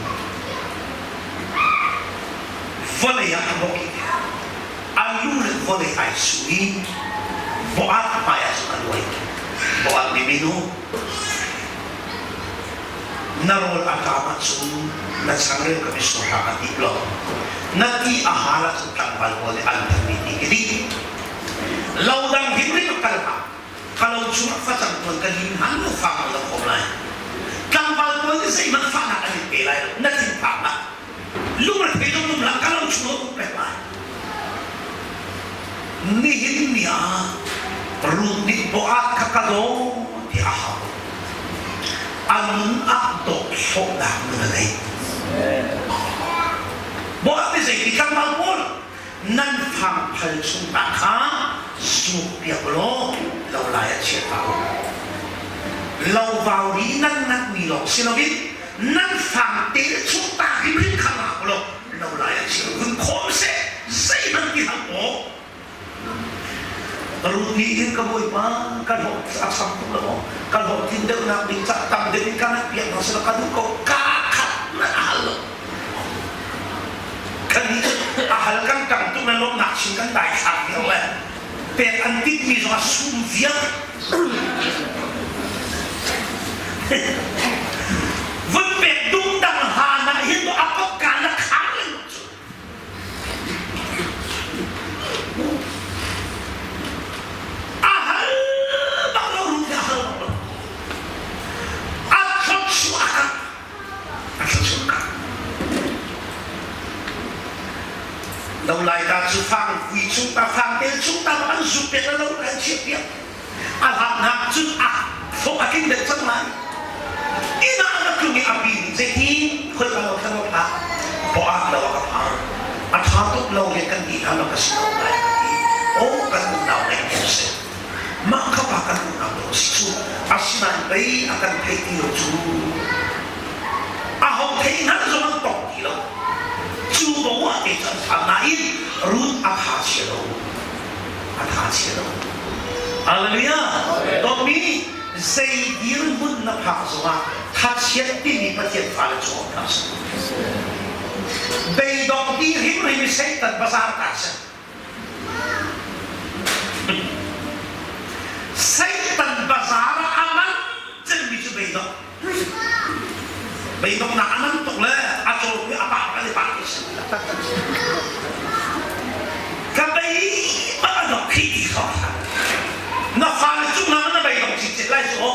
vawlei ah a bawk i a lu le vawlei ai su i Boaz hmai ah cun a luai. Boaz nih minu na rawl a ṭam ahcun na changreu ka mitsur hang a dip lo. Na ti a hal ahcun tlangval pawl nih an thanmi ti hi dih. Lo dang hrimhrim a kal hlah. Ka lo chungah facang tuan ka lim hlan lo fang lo khom lai. Tlangval pawl nih zeihmanh fahnak an in pe lai lo. Na thinphang ah lungrethei zong um hlah ka lo chung ah um peng lai. Nihin ni ah Ruth nih Boaz kha ka daw ti a hau. A nun ah dawt hlawhnak nun a ngei. Boaz nih zeiti tlangval pawl nan fangphal chung ta kha zuk piak law lo lai ah chia hlah u. Lo vau ri nan ngatmi lawng si loin nan fang te chung ta hrimhrim kha ngak law lo lai ah chia u. Vun khawm seh zeihmanh ti hlah aw. Ruth nih hin ka bawipa ka hlawh a sam tuk lo maw ka hlawhtlin deuhnak ding cah tam deuh in ka ngat piak hna sila ka duh ko ka khat na hal lo Kan nih a hal kan kang tuk le lawmhnak chin kan daithlang lio le pek an timhmi zong a sum vial. Vun pek dungdang hlan ah hin a kotka na khar lengmang cu. A hal bak lo ru a hal bak lo. A thluachuah a thluachuah ka. Lo lai ta cu fang vui chung ta fang tel chung ta an zuk pek lo an chiah piak. A hlat nak cun a thawk a tling deuh cang lai. Inn ah na tlung i a pi nih zeiti khoi ka lo thalo hlah. Boak lo a ka phar. A tha tuk lo le kan ti hna lo ka si lo lai ka ti. Aw kan unau nei ti si. Mah kha pa kan unau lo si cu. Asinain pei a kan theih ti lo cu. Aho thei hngalh zong an tong ti lo. Cu bo ah te cu an phan nain Ruth a tha chia lo. A tha chia lo. Hallelujah. Dawtmi zei dirhmun na phak zongah thachiat timi Pathian fale cu awk hna seh. Beidong ti hrimhrim i Satan bazaar ta seh. Satan bazaar ah a man cemmi cu beidong. Beidonghnak a man tuk le a caw i a pa kan i pa ti si. Ka bei bak a dok khi ti kho. Na fale cungah na beidong cicet lai cu.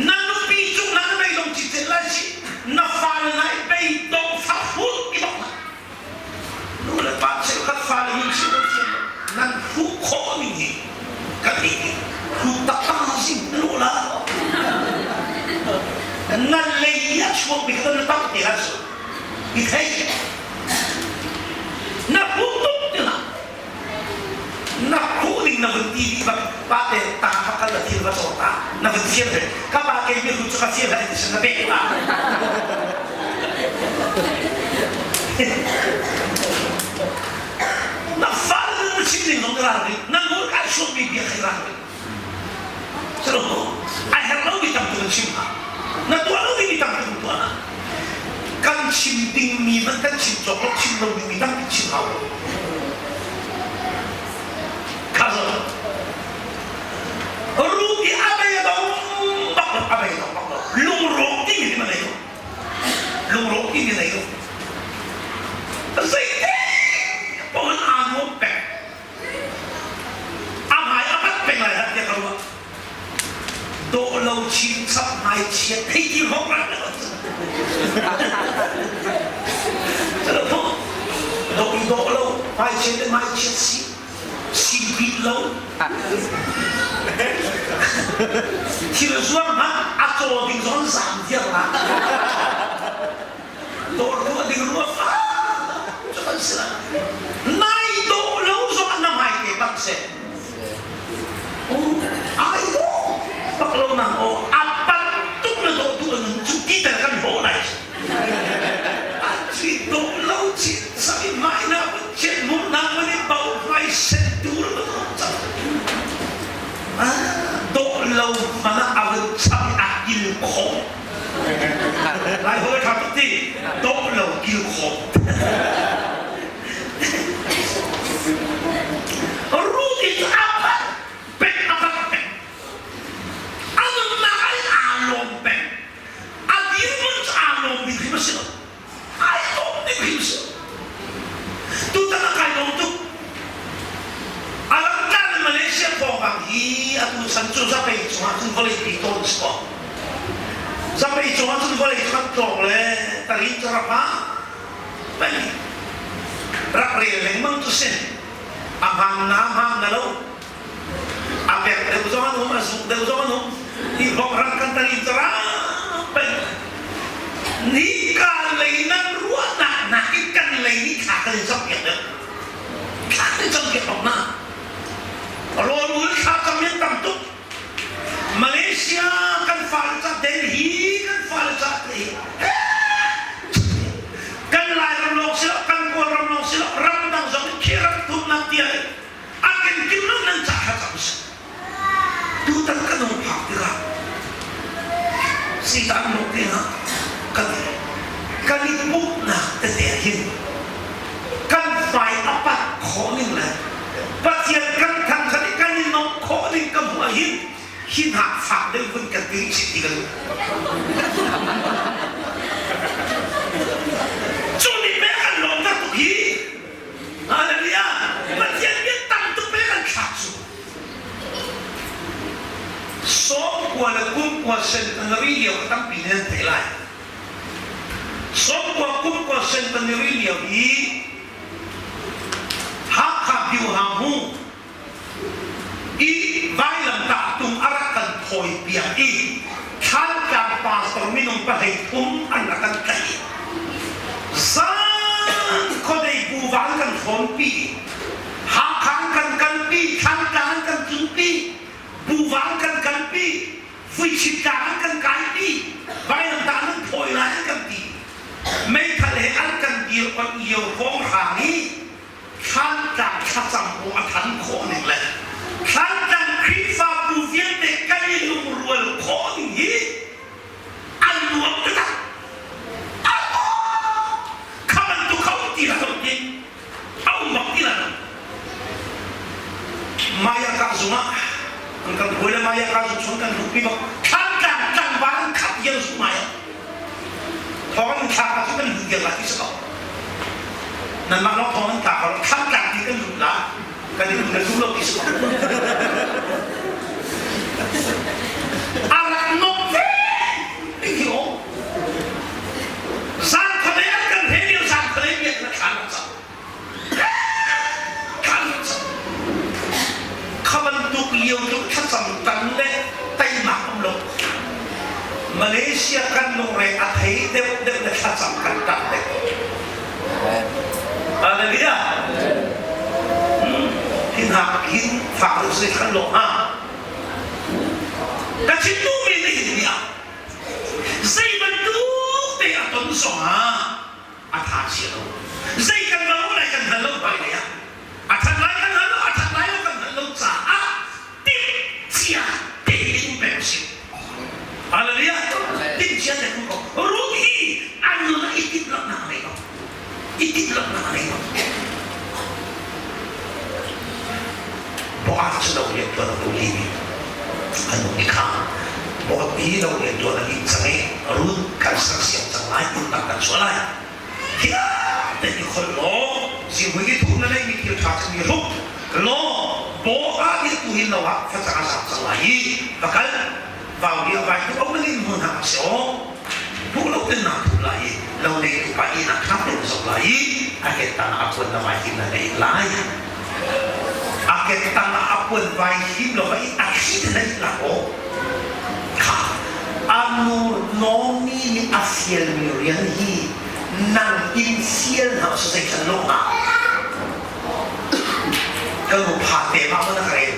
Na nupi cungah na beidong cicet lai si. Na fale nai beidong fak hut i bak Nu le pa cheukhat fale hi chim an thiam lo. Nan hruh khawh ning hi kan nih nih hruh taktak ah si nu la. Nan lei i a chuakmi kha nan tam te la su. I thei. Na hruh tuk ti la. Na hruh ning na vun ti dih bak pa te ta kha kal la thil va cawr ta na vun fial he ka pa kei mi hruh cu ka fial ha ti sin na pek la. Na fale na chim ning zong ka ral ring na nawl kai suakmi bia kha i ral ring Silo a herh lomi tam tuk in chim hna na tuah lomi mi tam tuk in tuah hna kan chim dingmi hmanh kan chim cawk lo chim lo dingmi tampi chim hau lo kha zo Ruth i a bei a dong bak lo a bei dong bak lo lungrawk timi hi ma nei lo lungrawk timi nei lo zeite paoh in aa nuam peng a hmai a pat peng lai tiah ka ruah dawh lo chin chap hmai chiat thei ti hrawng rak dawh i dawh lo hmai chiat le hmai chiat si si bit lo thil zuar hmanh a caw ding zong zam viar la dawr ruah ding ruah fa cu kan si la nai dawh lo zong na hmai te bak seh ai dawh bak lo nang aw a pan tuk na dawh tu an cu ti ter kan hlawh lai a ci dawh lo chin sak i mai na chiat mur na man i bau hmai set tur ma cang dawh lo mana a van cham a kil khawh. Lai holh ṭha tuk ti dawh lo kil khawm. Ruth in a phat peng a phat peng. A nunnak ah hin aa lawm peng. A dirhmun cu aa lawm ding hrim a si lo. Ai lawm ding hrim a si lo. Tutan a kai lawm tuk. A langtlang in Malaysia thawngpang hi atu chan cu zapei cungah cun vawlei pi tawn si ko. Zapei cungah cun vawlei khat tlawng le tarin cu rak ah pei rak rel lengmang cu si. A hmaan na hmaan na lo. A pek deuh zong an um, a zuk deuh zong an um. Hi hrawng ram kan tarin cu rak pei. Nika lei nan ruahnak nakin kan lei nih thla kan in campiak deuh. Thla kan in campiak bak na. Rawl ul thla cam in tam tuk. Malaysia kan fale ca Delhi kan fale ca te kan Lairam lawng si lo kan Kawlram lawng si lo ramdang zong in khi ram thumnak tiang in a kenkip lo nan ca kha cam si tutan kan hung phak tikah sitan lung te ah kan kan i pumhnak tete ah hin kan hmai a pat khawh ning le Pathian kan thangthat i kan i nuamh khawh ning ka hmuh ah hin hi hna fak deuh vun kan ti rih ti ka duh. Cu nih pek kan lawmter tuk hi. Hallelujah! Pathian bia tam tuk pek kan thlak cu. Sawmkua le kumkua centenary lio ka tampi nih nan theih lai. Sawmkua kumkua centenary lio i Hakha Biohang i vailamtah tung a rak kan thawipiak i Thlantlang pastor minung 13 an rak kan tlaih. Zan khuadei buvan kan thawnpi, Hakha an kan kalpi, Thlantlang an kan tlunpi, buvan kan kalpi, Vuichitlang an kan kaipi, vailamtah nan thawi lai an kan ti. Meithal he an kan dir onh lio hrawnghrang i Thlantlang thlacam aw a than khawh ning le Thlantlang Khrihfabu vialte kan i lungrual khawh ning hi an nuam taktak. Kha bantuk kha um ti la lo ti a um bak ti la lo. Maya ka zung ah an kan hruai le Maya ka zung chung kan luhpi bak Thlantlang tlangval an khat vial zu Maya. Thawng an thlak ah cun kan lut vial la ti si ko. Nanmah lawng thawng an tlak ko Thlantlang ti kan lut la kan i lut le duh lo ti si ko. A rak nok ve hi aw. Zan khuadei an kan he lio zan khuadei biak na thlan cang. Kha bantuk lio cu thlacam tan le teimak um lo. Malaysia kan lungre a thei deuh deuh le thlacam kan tan deuh. Hallelujah. Hin hak hin fak deuh si khan lo ha. Ka chim duhmi nih hin ni ah zei bantuk te a ton zong ah a tha chia lo zei kan lo lai kan hngal lo hmailei ah a that lai kan hngal lo a that lai lo kan hngal lo caah timhcia tein pek si hallelujah timhcia te ko Ruth hi an nun ah i timhlamhnak a ngei lo i timhlamhnak a ngei lo Boaz cu lo rian tuan a tu li mi an um i kha Boaz hi lo rian tuan a lim cang i Ruth kan sersiam cang lai pumpak kan chuah lai thiang tein i kholh law zihmui i thuh na neihmi thil ṭha cu mi hruk law Boaz hi tu hin lo ah facang a zaam cang lai i va kal vau hi a vai tu ko na lim hmun ah a si aw duh lo ten naa thuh lai i lo neitu pa inn ah ṭha tein zoh lai i a ke tang ah a puan na vai him na nei lai a ke tang ah a puan vai him lo i a thli te na ih la aw kha a nu Naomi nih a fialmi rian hi nang in fial hna usih zei can lo hnga ka nu pha te ma na ka rel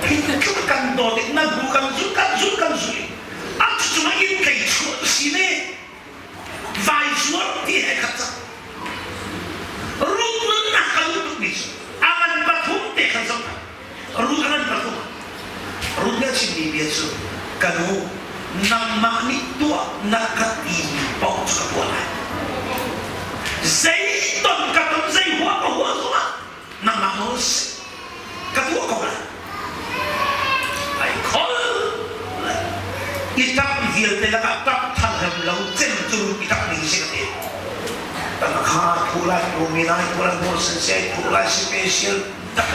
hi tluk kan dawt i na bu kan zul kan zul kan zul a cungah in kei chuah si ne vai zuar ti he khat cang Ruth nunnak ka duh tukmi cu a ngan pathum te khan zoh Ruth a ngan pathum Ruth nih a chimmi bia cu ka nu nangmah nih tuah na. vialte lakah ṭap thangham lo cem cu i ṭap ning si ka ti. Tangka thu lai tu mi lai tu lai mo sen se thu lai special tak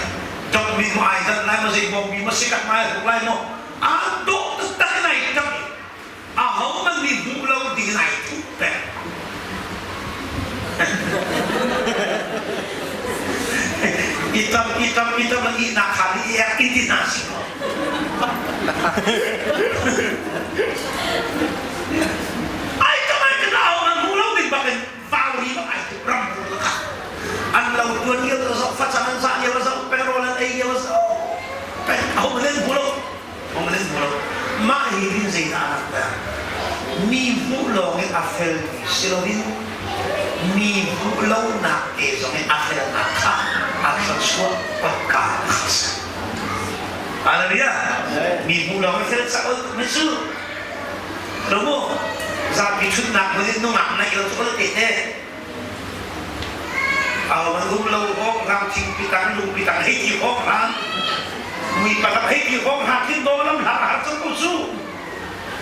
dok mi mo ai dan lai mo zei bom mi mo si kak mai hu lai mo a do tak nai ṭap a ho man mi hmuh lo ding nai thup pek. Itam itam itam i na khali i ek iti na si ko. Ai tam ai kan au an hmuh lo ding bak in vauri bak ai tuk ram bu la an lo tuan lio la zo facang an zah lio la zo pengro lan ei lio la zo peng au len hmu lo Hong len hmu lo. Mah hi hin zeidah a langhter? Mi hmuh lawng in a felmi si loin mi hmuh lonak te zong in a felnak kha a thluachuah paka a si. Hallelujah! Mi hmuh lawng in fel cak mi cu lo mu zapi ṭhutnak hmun in nungak naih lo cu te te Awan um lo hawk rang thing pitang lung pitang hei ti hawk rang mui pakhat hei ti hawk hna khin do lam hla har cang ko cu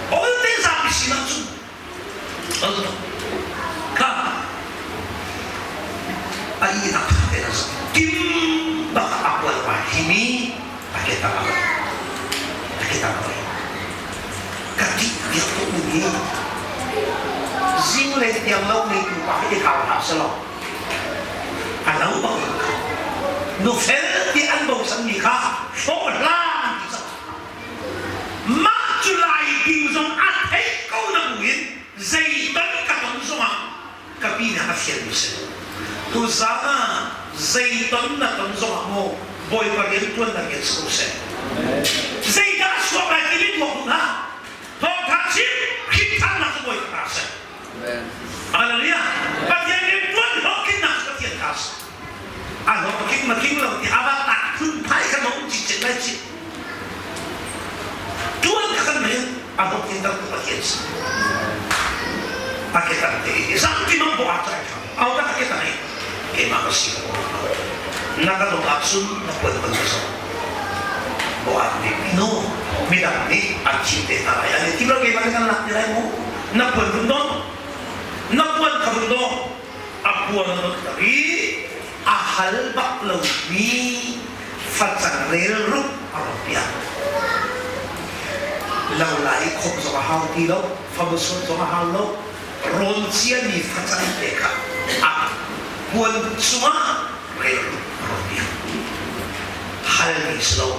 ol te zapi sin ah cun ol kha a ihnak tha te na kim bak a kual pai himi a ke tak a a ke tak a ka tih biak tuk mi hi zinglei tiang lo ngeitu pa hi i hau hlah selaw a lo bak in kha nu fel ti an bochan mi kha hlawh hlan ti cang mah cu lai ding zong a theih ko na buin zei ban ka ton zongah ka pi nih a fial mi si tuzaan ah zei ton na ton zongah maw Bawipa rian tuan na rian si ko seh zeidah a chuak lai timi tuak hna thawngtha chim Khrihfanak cu Bawipa ta seh Hallelujah Pathian rian tuan hlawhtlinnak cu Pathian ta si a hlawhtling ma tling lo ti a va tak phun phai kha ma um cicet lai ci tuan kha kan rian a hlawhtlin ter tu Pathian si a ke tan te i zangti mang bo a chai tha au ta ke tan keimah ka si ko na ka dawt ahcun na puan kan ka zoh bo an nih no midang nih an chim te hna lai an ti lo keimah kan lak te lai mu na puan vun dong na puan ka vun dong a puan a i a hal bak lo mi facang rel rup a rak piak lo lai khom zong a hau ti lo famusut zong a hau lo rawn ciami facang te kha a puan cungah rel rup a rak piak halmi si lo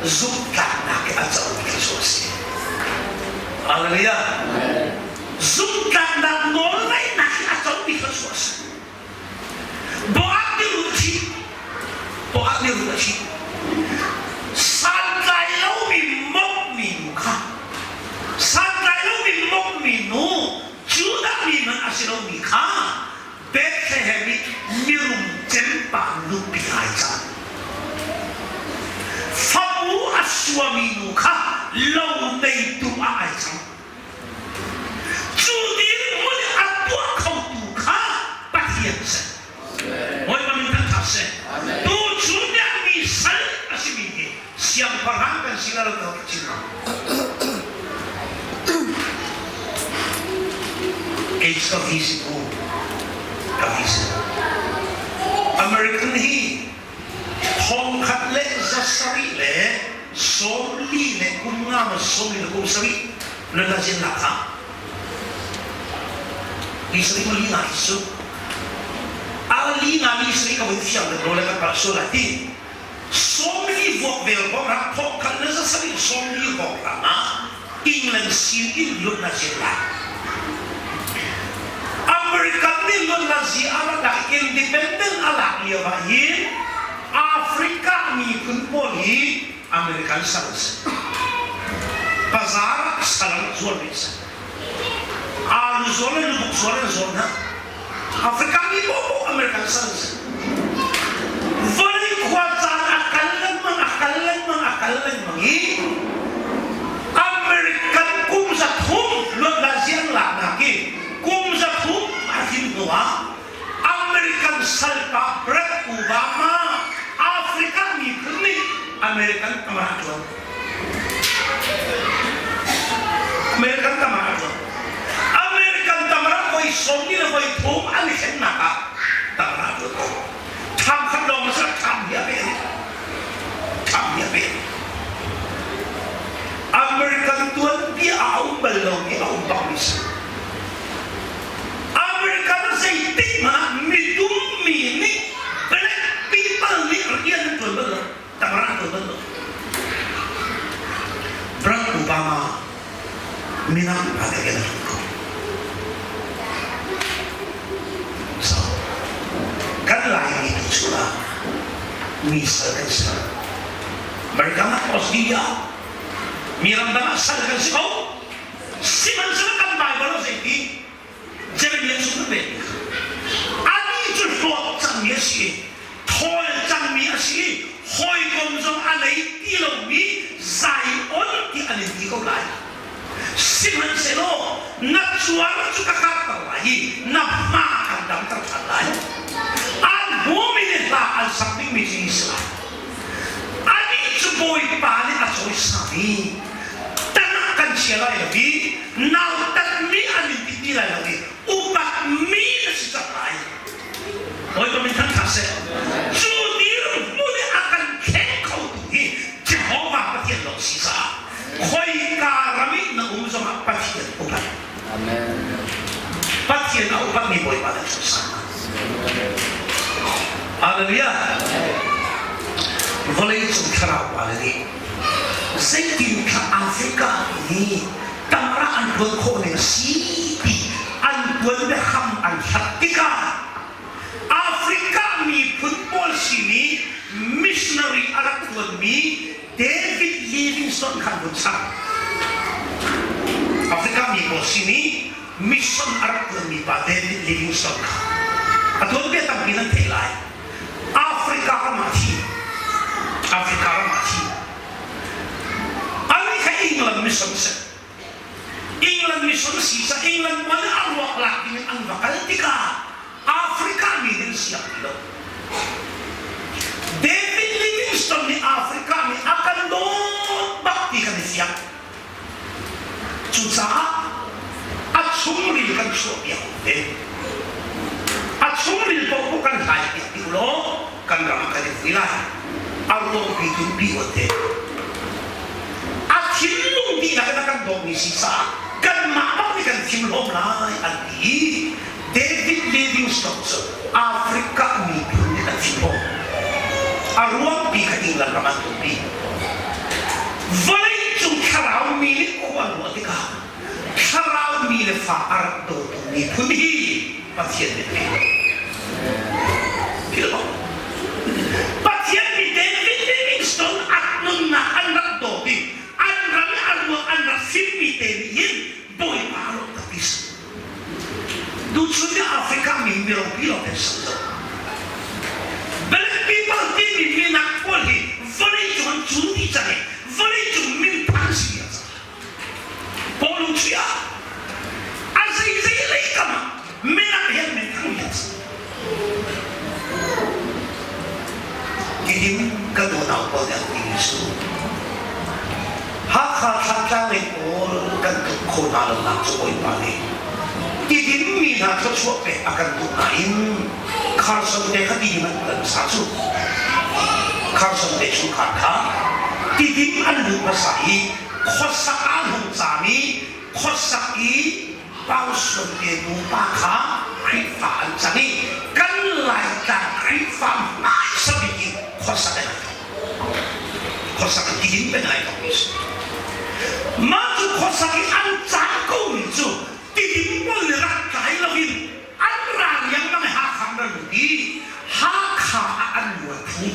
zumhtlaknak i a comi khi cu a si Hallelujah zumhtlaknak nawlngaihnak hi a comi kha cu a si Boak nih ruh a ṭhit. Boak nih ruh a ṭhit. Santlai lomi mokmi nu kha santlai lomi mokmi nu Judah mi hmanh a si lomi kha Bethlehem i mirum cempa nupi ai cang. Fabu a suami nu kha lo neitu ah ai cang. Cu dirhmun i a tuah khotu kha Pathian a si. Bawipa min thangṭhat seh. Tu chun nih mi sal a simi hi siangpahrang kan si lo lo chin ram. Kei cu ka visit u. Ka visit. American hi thongkhat le zasarih le sawmli le kum nga ma sawmli le kum sarih nan la zin nak kha ni sarih ma li nga hi su a li nga ni sarih ka vun fiang le le kan kal su lai ti sawmli vuak vel bok ra thongkhat le zasarih sawmli bok ra ah England sin in lut na zin lai American nih lut na zi a rak independent a lak lio ah hin Africa miphun pawl hi American sal an si. Bazar ah sal an zuar mi si. Alu zuar le lubuk zuar an zuar hna. Africa mi poah American sal an si. Vawlei khua caan a kal lengmang, a kal lengmang, a kal lengmang i American kum 300 luatnak ziang laknak i kum 300 a tlin hnu ah American salpa Barack Obama Africa miphun nih American tam ah a ṭuan. American tam ah a ṭuan. rak bal lo. Barack Obama minang pa te kan ko. So, kan Laimi tu chungah mi sal kan si. America ah Australia mi ramdang ah sal kan si ko. Sihmanhsehlaw kan Bible ah zeiti Jeremiah chung kan rel Ani cu hlawt cangmi a si i thawl cangmi a si i hawikom zong a nei ti lomi Zion ti an in ti ko lai. Sihmanhsehlaw na cuar cu ka karter lai i na hma kan damter ṭhan lai. An hmumi nih hla an sak dingmi cu hi si lai. Anih cu Bawipa nih a cawisan i tan ah kan chia lai lo i nautatmi an in ti ti lai lo i upatmi na si cang lai. Bawipa min thangṭhat seh. Cu dirhmun i a kan thleng khotu hi Jehovah Pathian lawng si caah khoika ram i na um zongah Pathian upat. Amen. Pathian a upatmi Bawipa na cawisan. Hallelujah. Vawlei cung thlarau pa le nih zeitin thla Africa nih tamra an tuan khawh ning a si ti an tuan biahram an hlat tikah Africa miphun pawl simi missionary a rak tuanmi David Livingstone khan vun sak. Africa mi pawl simi mission a rak tuanmi pa David Livingstone kha a tuanbia tampi nan theih lai. Africa ram ah a thi. Africa ram ah a thi. Ani kha England mission si. England mission si ca England man a ruak lak ding in an va kal tikah Africa mi nih an siang ti lo. David Livingstone nih Africa mi a kan dawt bak ti kan i fiang. Cucaah a chungril kan chuahpiak ve. A chungril paohpaoh kan hlaipiak dih law kan ram kan i vui lai. A ruangpi tunpi uan te. A thinlung dihlak in a kan dawtmi si caah kanmah bak nih kan thim hlawm lai an ti i David Livingstone cu Africa miphun nih an thim hlawm. A ruangpi kha England ram an tunpi. Vawleicung thlarau mi nih khua an ruah tikah thlarau mi le fa a rak dawtu miphun hi Pathian nih a philh lo. Pathian mi David Livingstone a nunnak an rak dawt i an ram i a ruang an rak fimmi te nih hin Bawipa a lawmh takpi si. Tuchun ni Africa mi miropi lawng an si lo. Black people timi minak pawl hi vawleicung an cun dih cang i vawleicung minthang si a cang. Paul Lucia a zeizei lei kam ah minak he minthang mi an si. Tidim kan unau pawl nih an timi cu Hakha Thantlang lei pawl kan tluk kho hna lonak cu Bawipa nih tidim mi hna thluachuah pek a kan duh nain Carson te kha tidim an kal hmasa cu Carson te chungkhar kha tidim an lut hmasa i khuasak aa hung caam i khuasak i Pausun te nupa kha Khrihfa an cang i kan Laitlang Khrihfa hmaisa bik in khuasak in ai thawk. Khuasak in tidim peng ai thawk mi si. Mah cu khuasak i an caan komi cu tidim pawl nih rak tlai loin an ra riangmang i Hakha an ra lut i Hakha ah an luan phu.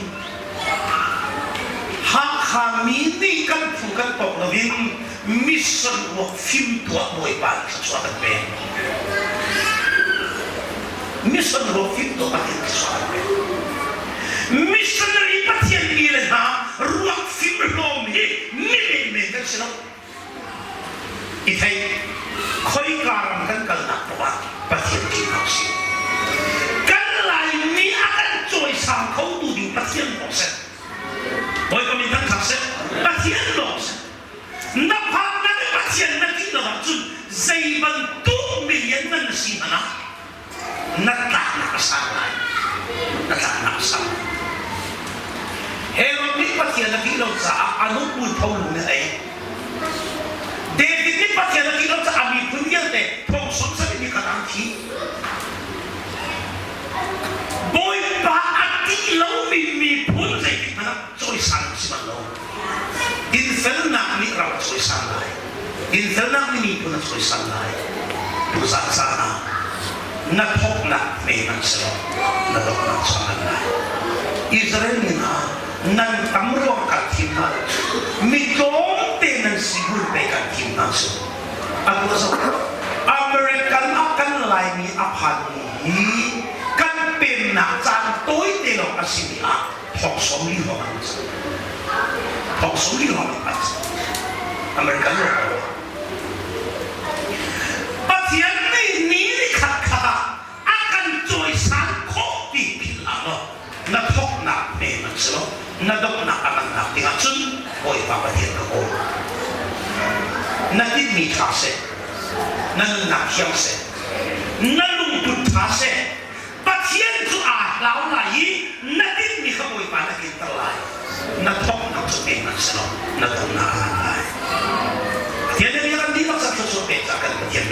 Hakha mi nih kan phu kan tawk loin mission ruak fimtuah Bawipa nih thluachuah kan pek. Mission ruak fimtuah Pathian thluachuah kan pek. Missionary Pathian mi le hna ruak fim hlawm hi mi menmen kan si lo. I thei khoika ram kan kalnak paoh ah Pathian ṭihnak si. Kan Laimi a kan cawisang khotu ding Pathian lawng seh. Bawipa min thangṭhat seh. Pathian lawng seh. Na phaknak i Pathian na ṭih lo ahcun zei bantuk milian na si hmanh ah na tlaknak a sang lai. Na tlaknak a sang. Herod nih Pathian a ṭih lo caah a nupui tho lu nih a ei. David nih Pathian a ṭih lo caah a miphun vialte thong sawmsam in khat an thi. Bawipa a ṭih lomi miphun zeitik hmanh ah cawisan an si bal lo. Dinfelnak nih miphun a cawisan lai. Tuzan caan ah na thawknak hme hmanh selaw na donghnak cu a ngan lai. Israel mi hna nan tam ruang kan thim hna lo. Mi tlawmte nan si bul pe kan thim hna cu. Atu a zoh. American ah kan Laimi a phanmi hi kan pemnak caan tawite lawng a simi ah thong sawm li hrawng an cang. Thong sawm li hrawng an cang. American lawng Pathian nih ni ni khat khat ah a kan cawisan khawh ti philh hlah law na thawknak hme man si lo na donghnak a ngannak dingah cun Bawipa Pathian ka kawl. Na tinhmi ṭha seh, na nunnak thiang seh, na lungput ṭha seh, Pathian cu aa hlau lai i na tinhmi kha Bawipa na tlinter lai. Na thawknak cu pe hmanh selaw na donghnak a ngan lai. Pathian nih kan dihlak cang thluachuah pek ca kan Pathian.